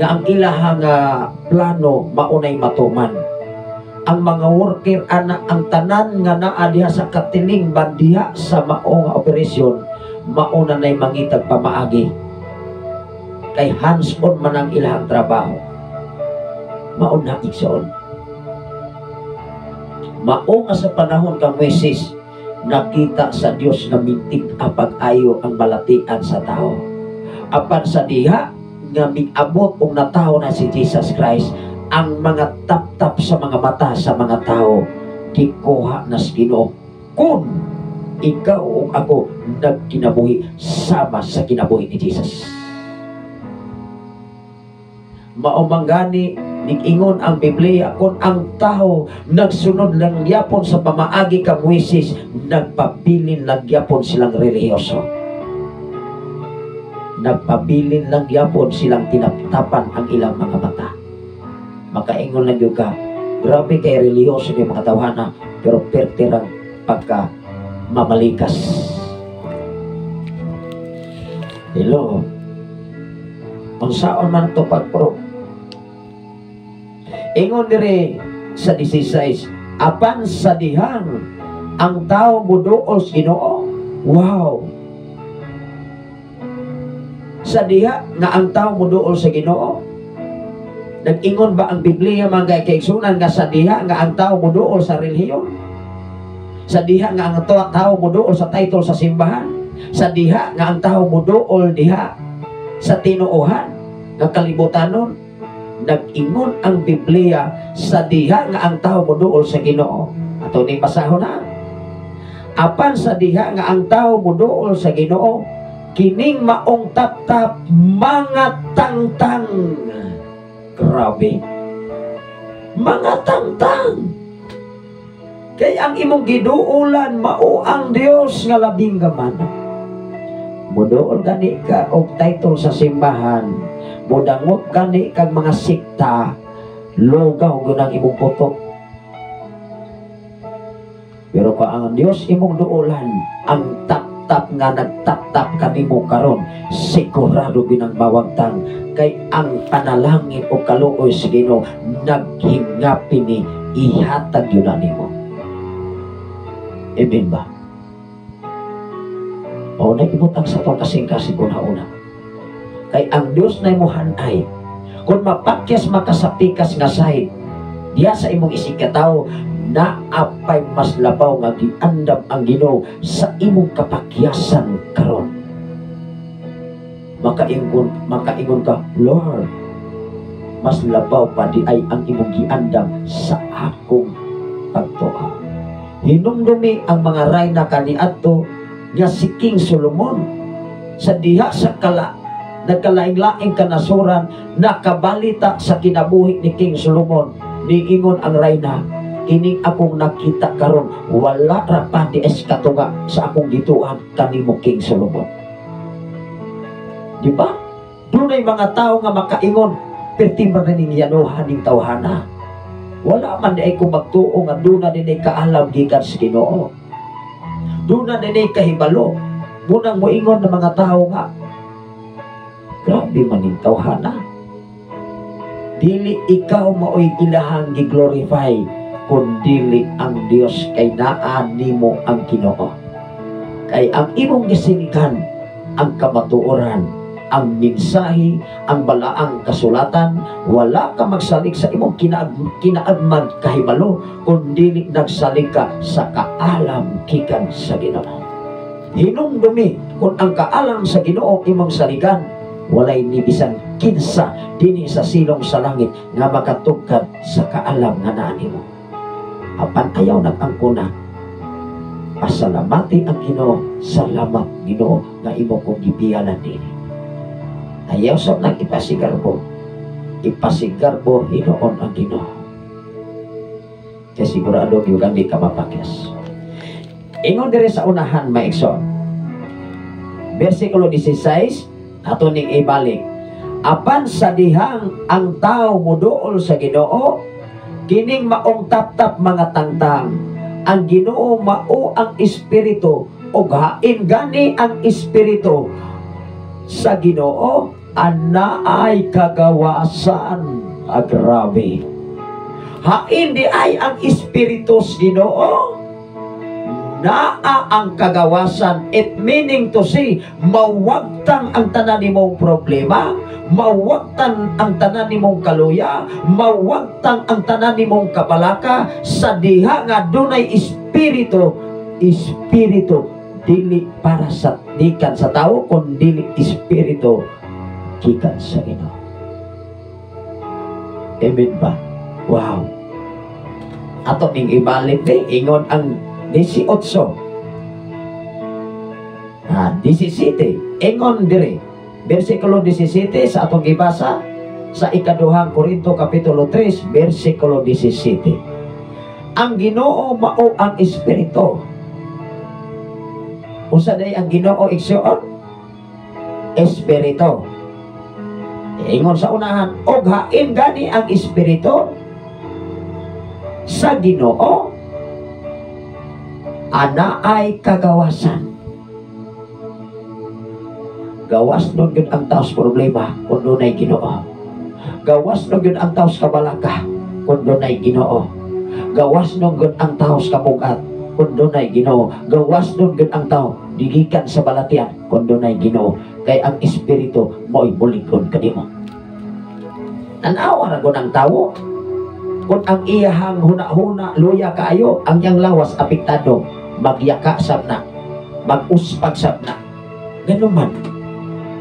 nga ang ilahang plano maunay matuman. Ang mga worker ana ang tanan nga naa diha sa katiling bandiha sa mao nga operasyon, mauna nay mangitag pamaagi. Kay hands-on man ang ilahang trabaho. Mauna igsoon. Mao nga sa panahon kang Moises, nakita sa Dios nga mintik apag-ayo ang balatian sa tao. Apan sa diha nga miabot og natawo na si Jesus Christ, ang mga tap-tap sa mga mata sa mga tao gikuha na sa Ginoo. Kung ikaw o ako nagkinabuhi sama sa kinabuhi ni Jesus. Mao man gani Nigingon ang Biblia, kung ang tao nagsunod lang gyapon sa pamaagi ka Moises, nagpabilin lang gyapon silang relihiyoso. Nagpabilin lang gyapon silang tinaptapan ang ilang mga mata. Makaingon lang gyud ka, grabe kay relihiyoso ni mga tawhana, pero pertirang pagka mamalikas. Hello? Unsaon man to pagpro? Ingon dire sa 16, apan sa dihang ang tao muduol sa Ginoo. Wow. Sa diha nga ang tao muduol sa Ginoo. Nag-ingon ba ang Biblia, mga kaigsunan, nga sa diha nga ang tao muduol sa relihiyon? Sa diha nga ang tao muduol sa title sa simbahan? Sa diha nga ang tao muduol diha sa tinuohan nga kalibutanon? Nag-ingon ang Biblia sa diha nga ang tao muduol sa Ginoo. Ato ning basahon na. Apan sa diha nga ang tao muduol sa Ginoo, kining maong taptap mga tangtang. Grabe. Mga tangtang. Kay ang imong giduolan mao ang Dios nga labing gamana. Muduol gani ka og title sa simbahan, mudangot gani kag mga sikta, lugaw gyud ang imong putok. Pero pa ang Dios imong duolan, ang tap-tap nga nagtap-tap kanimo karon, sigurado ginang mawagtang, kay ang panalangin o kaluoy sa Ginoo naghingapin ni ihatag yun na nimo. Amen ba? O naibutang sa itong kasing-kasing una-una. Kay ang Dios na imuhan ay kung mapakyas makasapikas nga side diya sa imong isigkatawo, naapay mas labaw nga giandam ang Ginoo sa imong kapakyasan karon. Makaingon ka, "Lord, mas labaw pa di ay ang imong giandam sa akong pagtuo." Hinumdumi ang mga rayna kaniadto nga si King Solomon, sa diha sa kala nagkalaing-laing kanasuran nakabalita sa kinabuhi ni King Solomon, niingon ang rayna, "Kining akong nakita karon, wala ra pa di es katunga sa akong gituan kanimo, King Solomon." Di ba? Dunay mga tao nga makaingon, "Perti man ning yanuhan ning tawhana. Wala man di ay ko magtuo nga duna dinay kaalam gikan sa Ginoo. Duna dinay kahibalo." Munang moingon ng mga tao nga, "Grabe man ning tawhana." Dili ikaw maoy ilahang gi-glorify, kun dili ang Dios, kay naa nimo ang Ginoo. Kay ang imong gisinikan ang kamatuoran, ang mensahe, ang balaang kasulatan. Wala ka magsalig sa imong kinaagman kahibalo, kun dili nagsalig ka sa kaalam gikan sa Ginoo. Hinumdumi, kung ang kaalam sa Ginoo imong saligan, walay ni bisan kinsa dinhi sa silong sa langit nga makatugkad sa kaalam nga naa nimo. Apan ayaw nag-angkona. Pasalamati ang Ginoo, "Salamat, Ginoo, nga imo kong gipiyalan dinhi." Ayaw sa nang ipasigarbo. Ipasigarbo hinuon ang Ginoo. Kaya sigurado yung hindi ka mapakyas. Ingon dire sa unahan, maigsoon. Versikulo 16, ato ning ibalik. Apan sa dihang ang tao muduol sa Ginoo, kining maong taptap mga tangtang. Ang Ginoo mao ang espiritu, ug hain gani ang espiritu sa Ginoo, anaay kagawasan. Agrabe. Hain di ay ang espiritu sa Ginoo, naa ang kagawasan. It meaning to say, mawagtang ang tanan nimong problema, mawagtang ang tanan nimong kaluya, mawagtang ang tanan nimong kabalaka sa diha nga dunay espiritu. Espiritu dili para sa gikan sa tao, kun dili espiritu gikan sa Ginoo. Amen ba? Wow. Ato ning ibalik ni ingon ang 18. Ah, 17. Ingon dire. Versikulo 17 sa atong gibasa. Sa ikaduhang Korinto Kapitulo 3, versikulo 17. Ang Ginoo mao ang Espiritu. Unsa day ang Ginoo, igsuon? Espiritu. Ingon sa unahan, og hain gani ang Espiritu sa Ginoo, ana ay kagawasan. Gawas nun yun ang taos problema kung dunay Ginoo. Gawas nun yun ang taos kabalaka kung dunay Ginoo. Gawas nun yun ang taos kabugat kung dunay Ginoo. Gawas nun yun ang tao digikan sa balatian kung dunay Ginoo. Kay ang Espiritu mo'y buligon kanimo. Tanawa ra gud ang tawo. Kung ang iyahang huna-huna luya kaayo, ang iyang lawas apektado, magyaka sab na, maguspag sab na. Ganun man.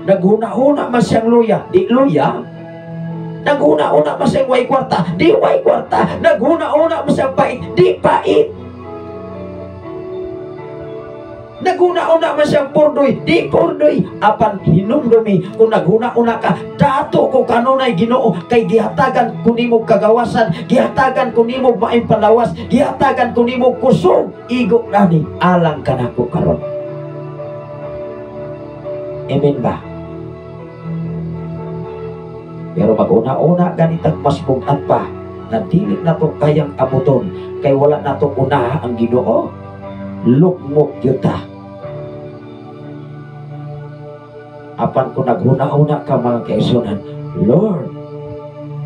Naghuna-huna man siyang luya, di luya. Naghuna-huna man siyang way kwarta, di way kwarta. Naghuna-huna man siyang pait, di pait. Naghuna-huna man siyang purdoy, di purdoy. Apan hinumdumi, kung naghuna-huna ka, dato ko kanunay Ginoo, kay gihatagan ko nimo kagawasan, gihatagan ko nimo maayong palawas, gihatagan ko nimo kusog, igo nani alang kanako karon. Amen ba? Pero mag-una-una ganitag mas bugat pa na dili na to kayang abuton kay wala na to unaha ang Ginoo, lukmok yuta. Apan kung naghuna-una ka mga kaisunan, Lord,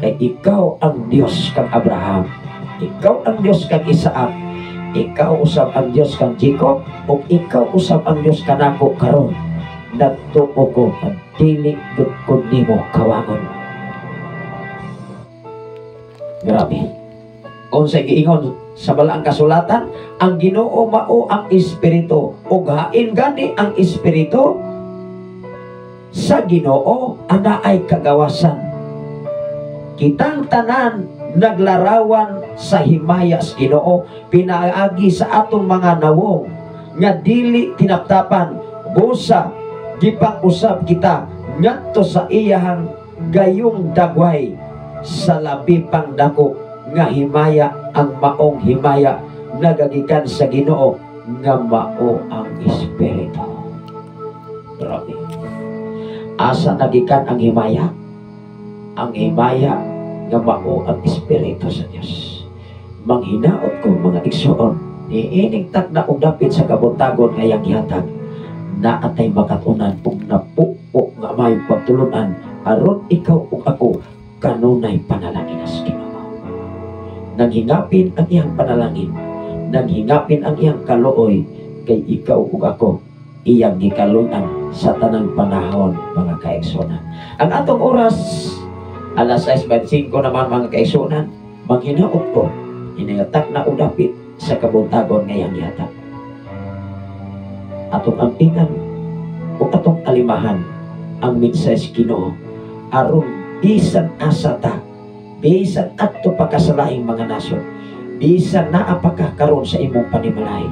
kay ikaw ang Dios kang Abraham, ikaw ang Dios kang Isaac, ikaw usab ang Dios kang Jacob, ug ikaw usab ang Dios kanako karon. Nagtuo ko ang dili gud ko nimo kawangon. Grabe. Unsay giingon sa balaang kasulatan, ang Ginoo mao ang Espiritu, ug hain gani ang Espiritu sa Ginoo ana ay kagawasan. Kitang tanan naglarawan sa himaya sa Ginoo pinaagi sa atong mga nawong nga dili tinaptapan, busa gipang-usab kita ngadto sa iyahang gayong dagway sa labi pang dako nga himaya, ang maong himaya nagagikan sa Ginoo nga mao ang Espiritu. Grabe. Asa nagikan ang himaya? Ang himaya nga mao ang Espiritu sa Dios. Manghinaot ko mga igsoon, niining takna og dapit sa kabuntagon nga iyang gihatag, naatay makatunan ug napuo nga may pagtulunan aron ikaw ug ako kanunay panalangin sa Ginoo. Nanghingapin ang iyang panalangin, nanghingapin ang iyang kaluoy, kay ikaw ug ako iyang gikalunan sa tanang panahon mga kaigsunan. Ang atong oras alas 6:25 naman mga kaigsunan, manghinaot ko inayatak na og dapit sa kabuntagon ngayang gihatag. Atong ampingan o atong alimahan ang mensahe sa Ginoo aron bisan asa ta, bisan adto pa ka sa laing mga nasyon, bisan naa pa ka karon sa imong panimalay,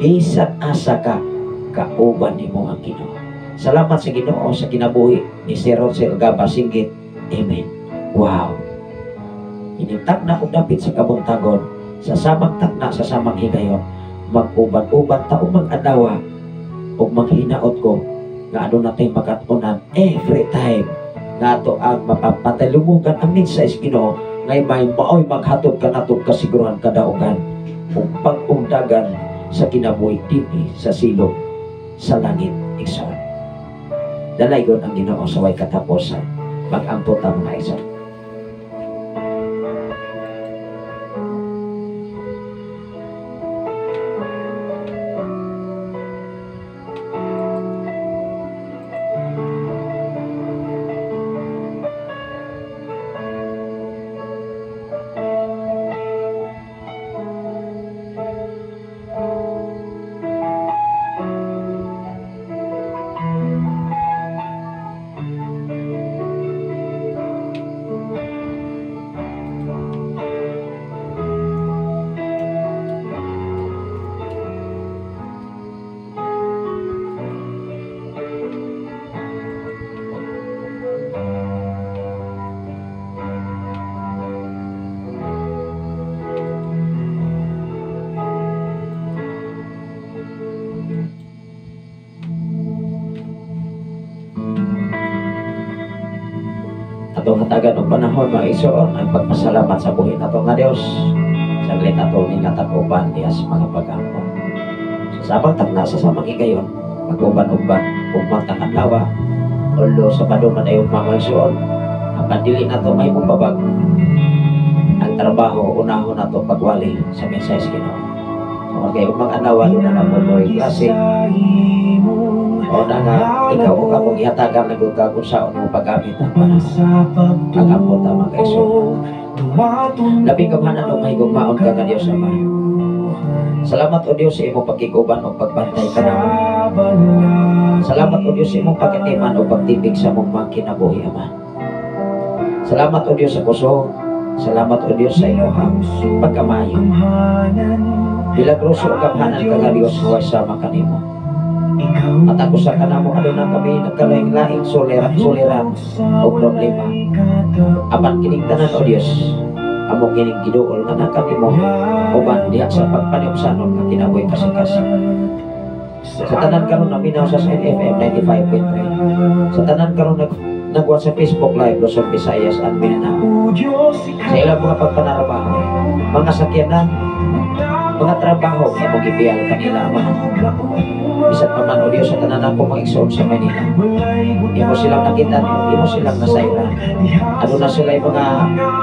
bisan asa ka, kauban nimo ang Ginoo. Salamat sa Ginoo sa kinabuhi ni Sir Rosel Gaba Singgit. Amen. Wow. Inintag na og dapit sa kabuntagon, sa samang takna, sa samang higayon, mag-uban-uban ta o mag-adawa ug maghinaot ko nga aduna tay makat-unan every time nga ato ang mapapatalumugan ang mensahe sa Ginoo ngay may maoy maghatod kanatong kasiguruhan kadaugan ug pag-ugdagan sa kinabuhi dinhi sa silong sa langit igsoon. Dalaygon ang Ginoo sa way katapusan. Mag-ampo ta mga igsoon. Atong hatagan og panahon, mga igsoon, ang pagpasalamat sa buhi nato nga Dios. Saglit ato ning katakupan diha sa mga pag-ampo. Sa samang takna, sa samang higayon, mag-uban-uban ugma tang adlaw. Although Sabado man ay ugma, mga igsoon, apan dili nato mahimong babag ang trabaho, unahon nato pagwali sa mensahe sa Ginoo. Tungod kay ugmang adlaw na na po mo'y klase o na nga ikaw ug akong gihatagan na gud kung unsaon mo paggamit ang panahon. Pag-ampo ta, mga igsoon. Labing gamhanan ug mahigugmaon ka nga Dios Ama. Salamat, O Dios, sa imong pagkiguban ug pagbantay kanamo. Salamat, O Dios, sa imong pagkatiman ug pagtipig sa among mga kinabuhi, Ama. Salamat, O Dios, sa kusog. Salamat, O Dios, sa imong pagkamayo. Milagroso ug gamhanan ka nga Dios nga way sama kanimo. At ako sa kanamo aduna kami nagkalaing-laing suliran o problema. Apan kining tanan, O Dios, amo kining giduol nga na kanimo uban diha sa pagpaniupsanon nga kinabuhi kasing-kasing. Sa tanan karon naminaw sa NFM 95.3. Sa tanan karon nagwa sa Facebook Live, Luzon, Visayas at Mindanao. Sa ilang mga pagpanarabaho, mga sakyanan, mga trabaho nga imong gibiyal kanila, Ama. Bisan pa man, O Diyos, sa tanan ako mga igsoon sa Manila. Imo silang nakita, imo silang nasayran. Aduna sila yung mga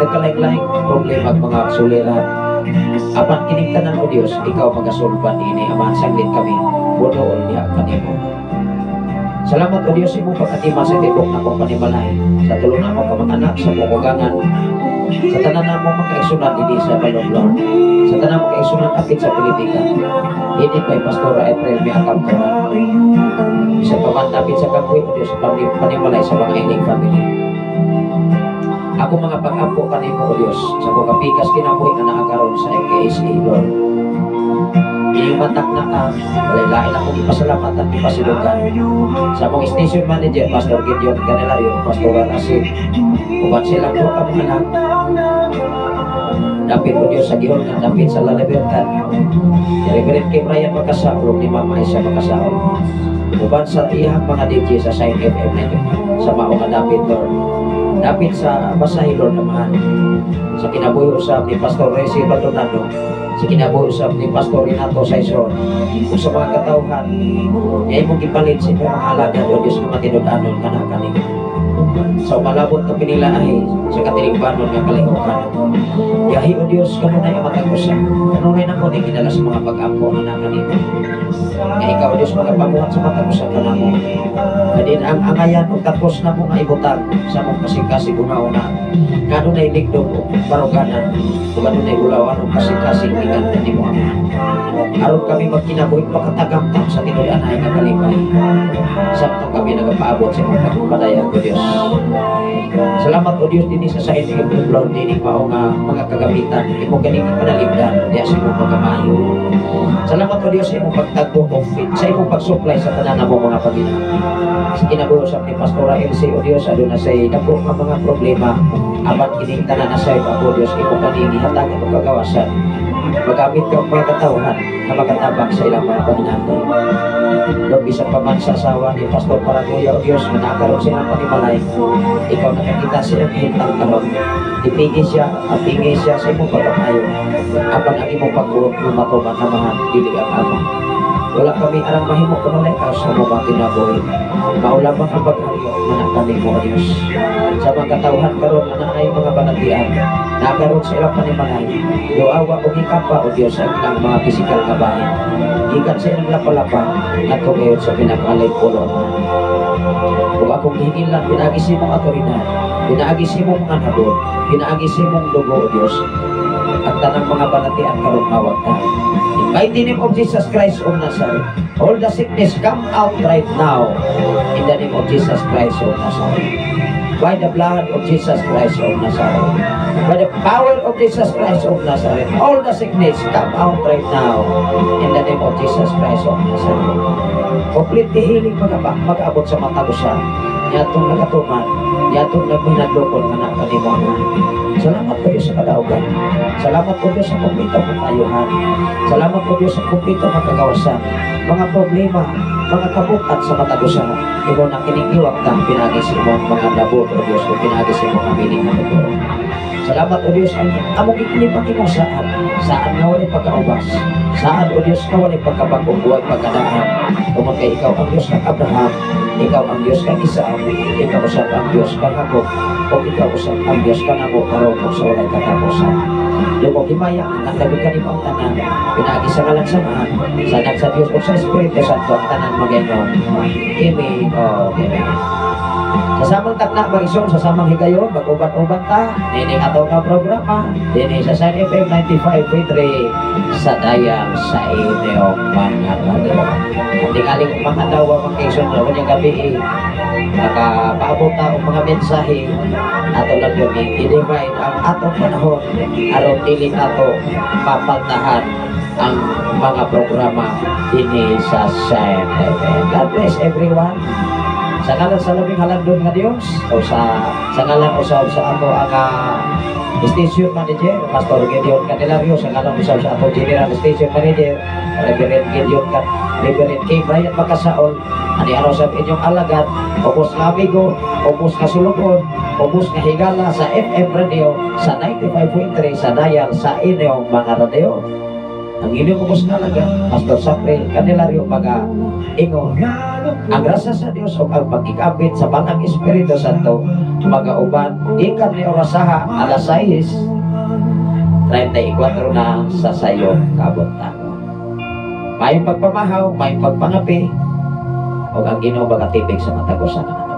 nagkalaing-laing problema at mga suliran. Apan kining tanan, O Diyos, ikaw magasulban ini, Ama, saglit kami budoon diha kanimo. Salamat, O Diyos, imong pagkatima sa tibok na akong panimalay, sa tulo namo ka mga anak, sa kukugangan, sa tanan namo mga kaigsunan dinhi sa Balong, Lord. Sa tanan mo kaigsunan apit sa politika. Ini kay Pastora April Miakam Turan. Bisan pa man dapit sa kabuhi, O Diyos, panimalay sa mga ining family. Ako mga pag-ampo kanimo, O Diyos, sa akong kapikas kinabuhi nga naa karon sa MKSA, Lord. Inyong matak na ka, walay lain akong ipasalamatan, ipasilugan. Sa among station manager, Pastor Gideon Canelario, Pastor Rasid, uban silang duha ka mga anak. Dapit, O Diyos, sa gihon nga dapit sa La Libertad. Reverend Kim Ryan Makasaol ni Mama Isa Makasaol. Uban sa iyang mga DJ sa Shine FM 95 sa mao nga dapit, Lord. Dapit sa Basahi, Lord Amahan. Sa kinabuhi usab ni Pastor Resi Baldonado, sa kinabuhi usab ni Pastor Renato Saison, ug sa mga katawhan nga imong gipalit sa imong mga alagad, O Diyos, nga matinud-anon nga naa kanimo. Sa umalabot nga pinilahi sa katilingbanon nga kalihukan. Yahi, O Diyos, kanunay ang matag usa. Kanunay nako ni gidala sa mga pag-ampo nga naa kanimo. Nga ikaw, O Diyos, magapabuhat sa matag usa kanamo. Kadin ang angayan ug takos namo nga ibutang sa among kasing-kasing una-una. Nga adunay ligdom ug baruganan ug adunay ulawan ug kasing-kasing gikan nimo, Ama. Aron kami magkinabuhi makatagamtam sa tinud-anay nga kalipay. Samtang kami nagapaabot sa imong pagpadayag, O Diyos. Salamat, O Diyos, dinhi sa inyo, Lord, dinhi mao nga mga kagamitan imo ganing panalipdan diha sa imong pagkamayo. Salamat, O Diyos, sa imong pagtagbo o sa imong pag-supply sa tanan namo mga pagina. Sa kinabuhi usab ni Pastora Elsie, O Diyos, aduna say dako nga mga problema. Apan kining tanan na sa o Diyos, imo kaning gihatag atong kagawasan. Magamit ka og mga katawhan na makatabang sa ilang mga panginahanglan. Lord, bisan pa man sa asawa ni Pastor Paragoya, O Diyos, nga nakaroon sa ilang panimalay, ikaw nakakita sa iyang kahimtang karon. Ipigi siya, apingi siya sa imong pagkamayo. Apan ang imong pagbuot ng matuman, Amahan, dili ang ama. Wala kami arang mahimo kung wala ikaw sa among mga kinabuhi. Mao lamang ang pagharyo na nakanimo, O Diyos. Sa mga katawhan karon nga naay mga balatian, nakaroon sa ilang panimalay, duawa o gikapa, O Diyos, ang ilang mga pisikal nga bahin. Gikan sa ilang lapalapa, at ngayon sa pinakalay pulo. Ug akong gihingilan, pinaagi sa imong awtoridad, pinaagi sa imong mga nabot, pinaagi sa imong dugo, O Diyos, ang tanang mga balatian karon mawagta. In mighty name of Jesus Christ of Nazareth, all the sickness come out right now. In the name of Jesus Christ of Nazareth. By the blood of Jesus Christ of Nazareth. By the power of Jesus Christ of Nazareth, all the sickness come out right now. In the name of Jesus Christ of Nazareth. Complete healing mag-abot sa matag usa. Niadtong nagatuman, niadtong nagmahinadlokon nga naa kanimo, Ama. Salamat po Diyos sa kadaugan. Salamat po Diyos sa kumpleto mong kaayuhan. Salamat po Diyos sa kumpleto mong kagawasan. Mga problema, Mga kabukat sa matag usa. Imo na kining iwagtang pinaagi sa imong mga labot, O Diyos, o pinaagi sa imong kabiling nga dugo. Salamat, O Diyos, ang among giklipak imong saad. Saad nga walay pagkaubas. Saad, O Diyos, nga walay pagkabag-o, walay pagkadaan. Tungod kay ikaw ang Diyos ng Abraham, ikaw ang Diyos kang Isaac, ikaw usab ang Diyos kang Jacob, o ikaw usab ang Diyos kanamo karon ug sa walay katapusan. Dugog himaya, ang labi kanimo ang tanan, pinaagi sa ngalan sa Amahan, sa Anak sa Diyos, o sa Espiritu Santo ang tanan magaingon. Amen o Amen. Sa samang takna mga igsoon, sa samang higayon, mag-uban-uban ta, nining ato nga programa, dinhi sa Shine FM 95.3 sa dial sa inyong mga radyo. At tingaling mga dawa mga igsoon, sa kanyang gabi, makapaabot ta og mga mensahe, ato lang yun, i-divide ang atong panahon, aron dili nato mapaltahan ang mga programa dinhi sa Shine FM. God bless everyone. Sa ngalan sa labing halangdon nga Dios o sa ngalan usab sa ato ang station manager, Pastor Gideon Candelario, sa ngalan usab sa ato general station manager, Reverend Gideon Can Reverend K. Brian Macasaol, ani ano sa inyong alagad, ubos nga amigo, ubos nga sulugon, ubos nga higala sa FM radio sa 95.3 sa dial sa inyong mga radio. Ang inyong ubos nga alagad, Pastor Sapre Candelario, mga ingon ang grasya sa Dios o ang pagkikapit sa Balaang Espiritu Santo magauban ikan ni orasaha alas 6:34 na sa sayong kabuntagon. May pagpamahaw, may pagpangapi, o ang Ginoo magatipig sa matag usa kanato.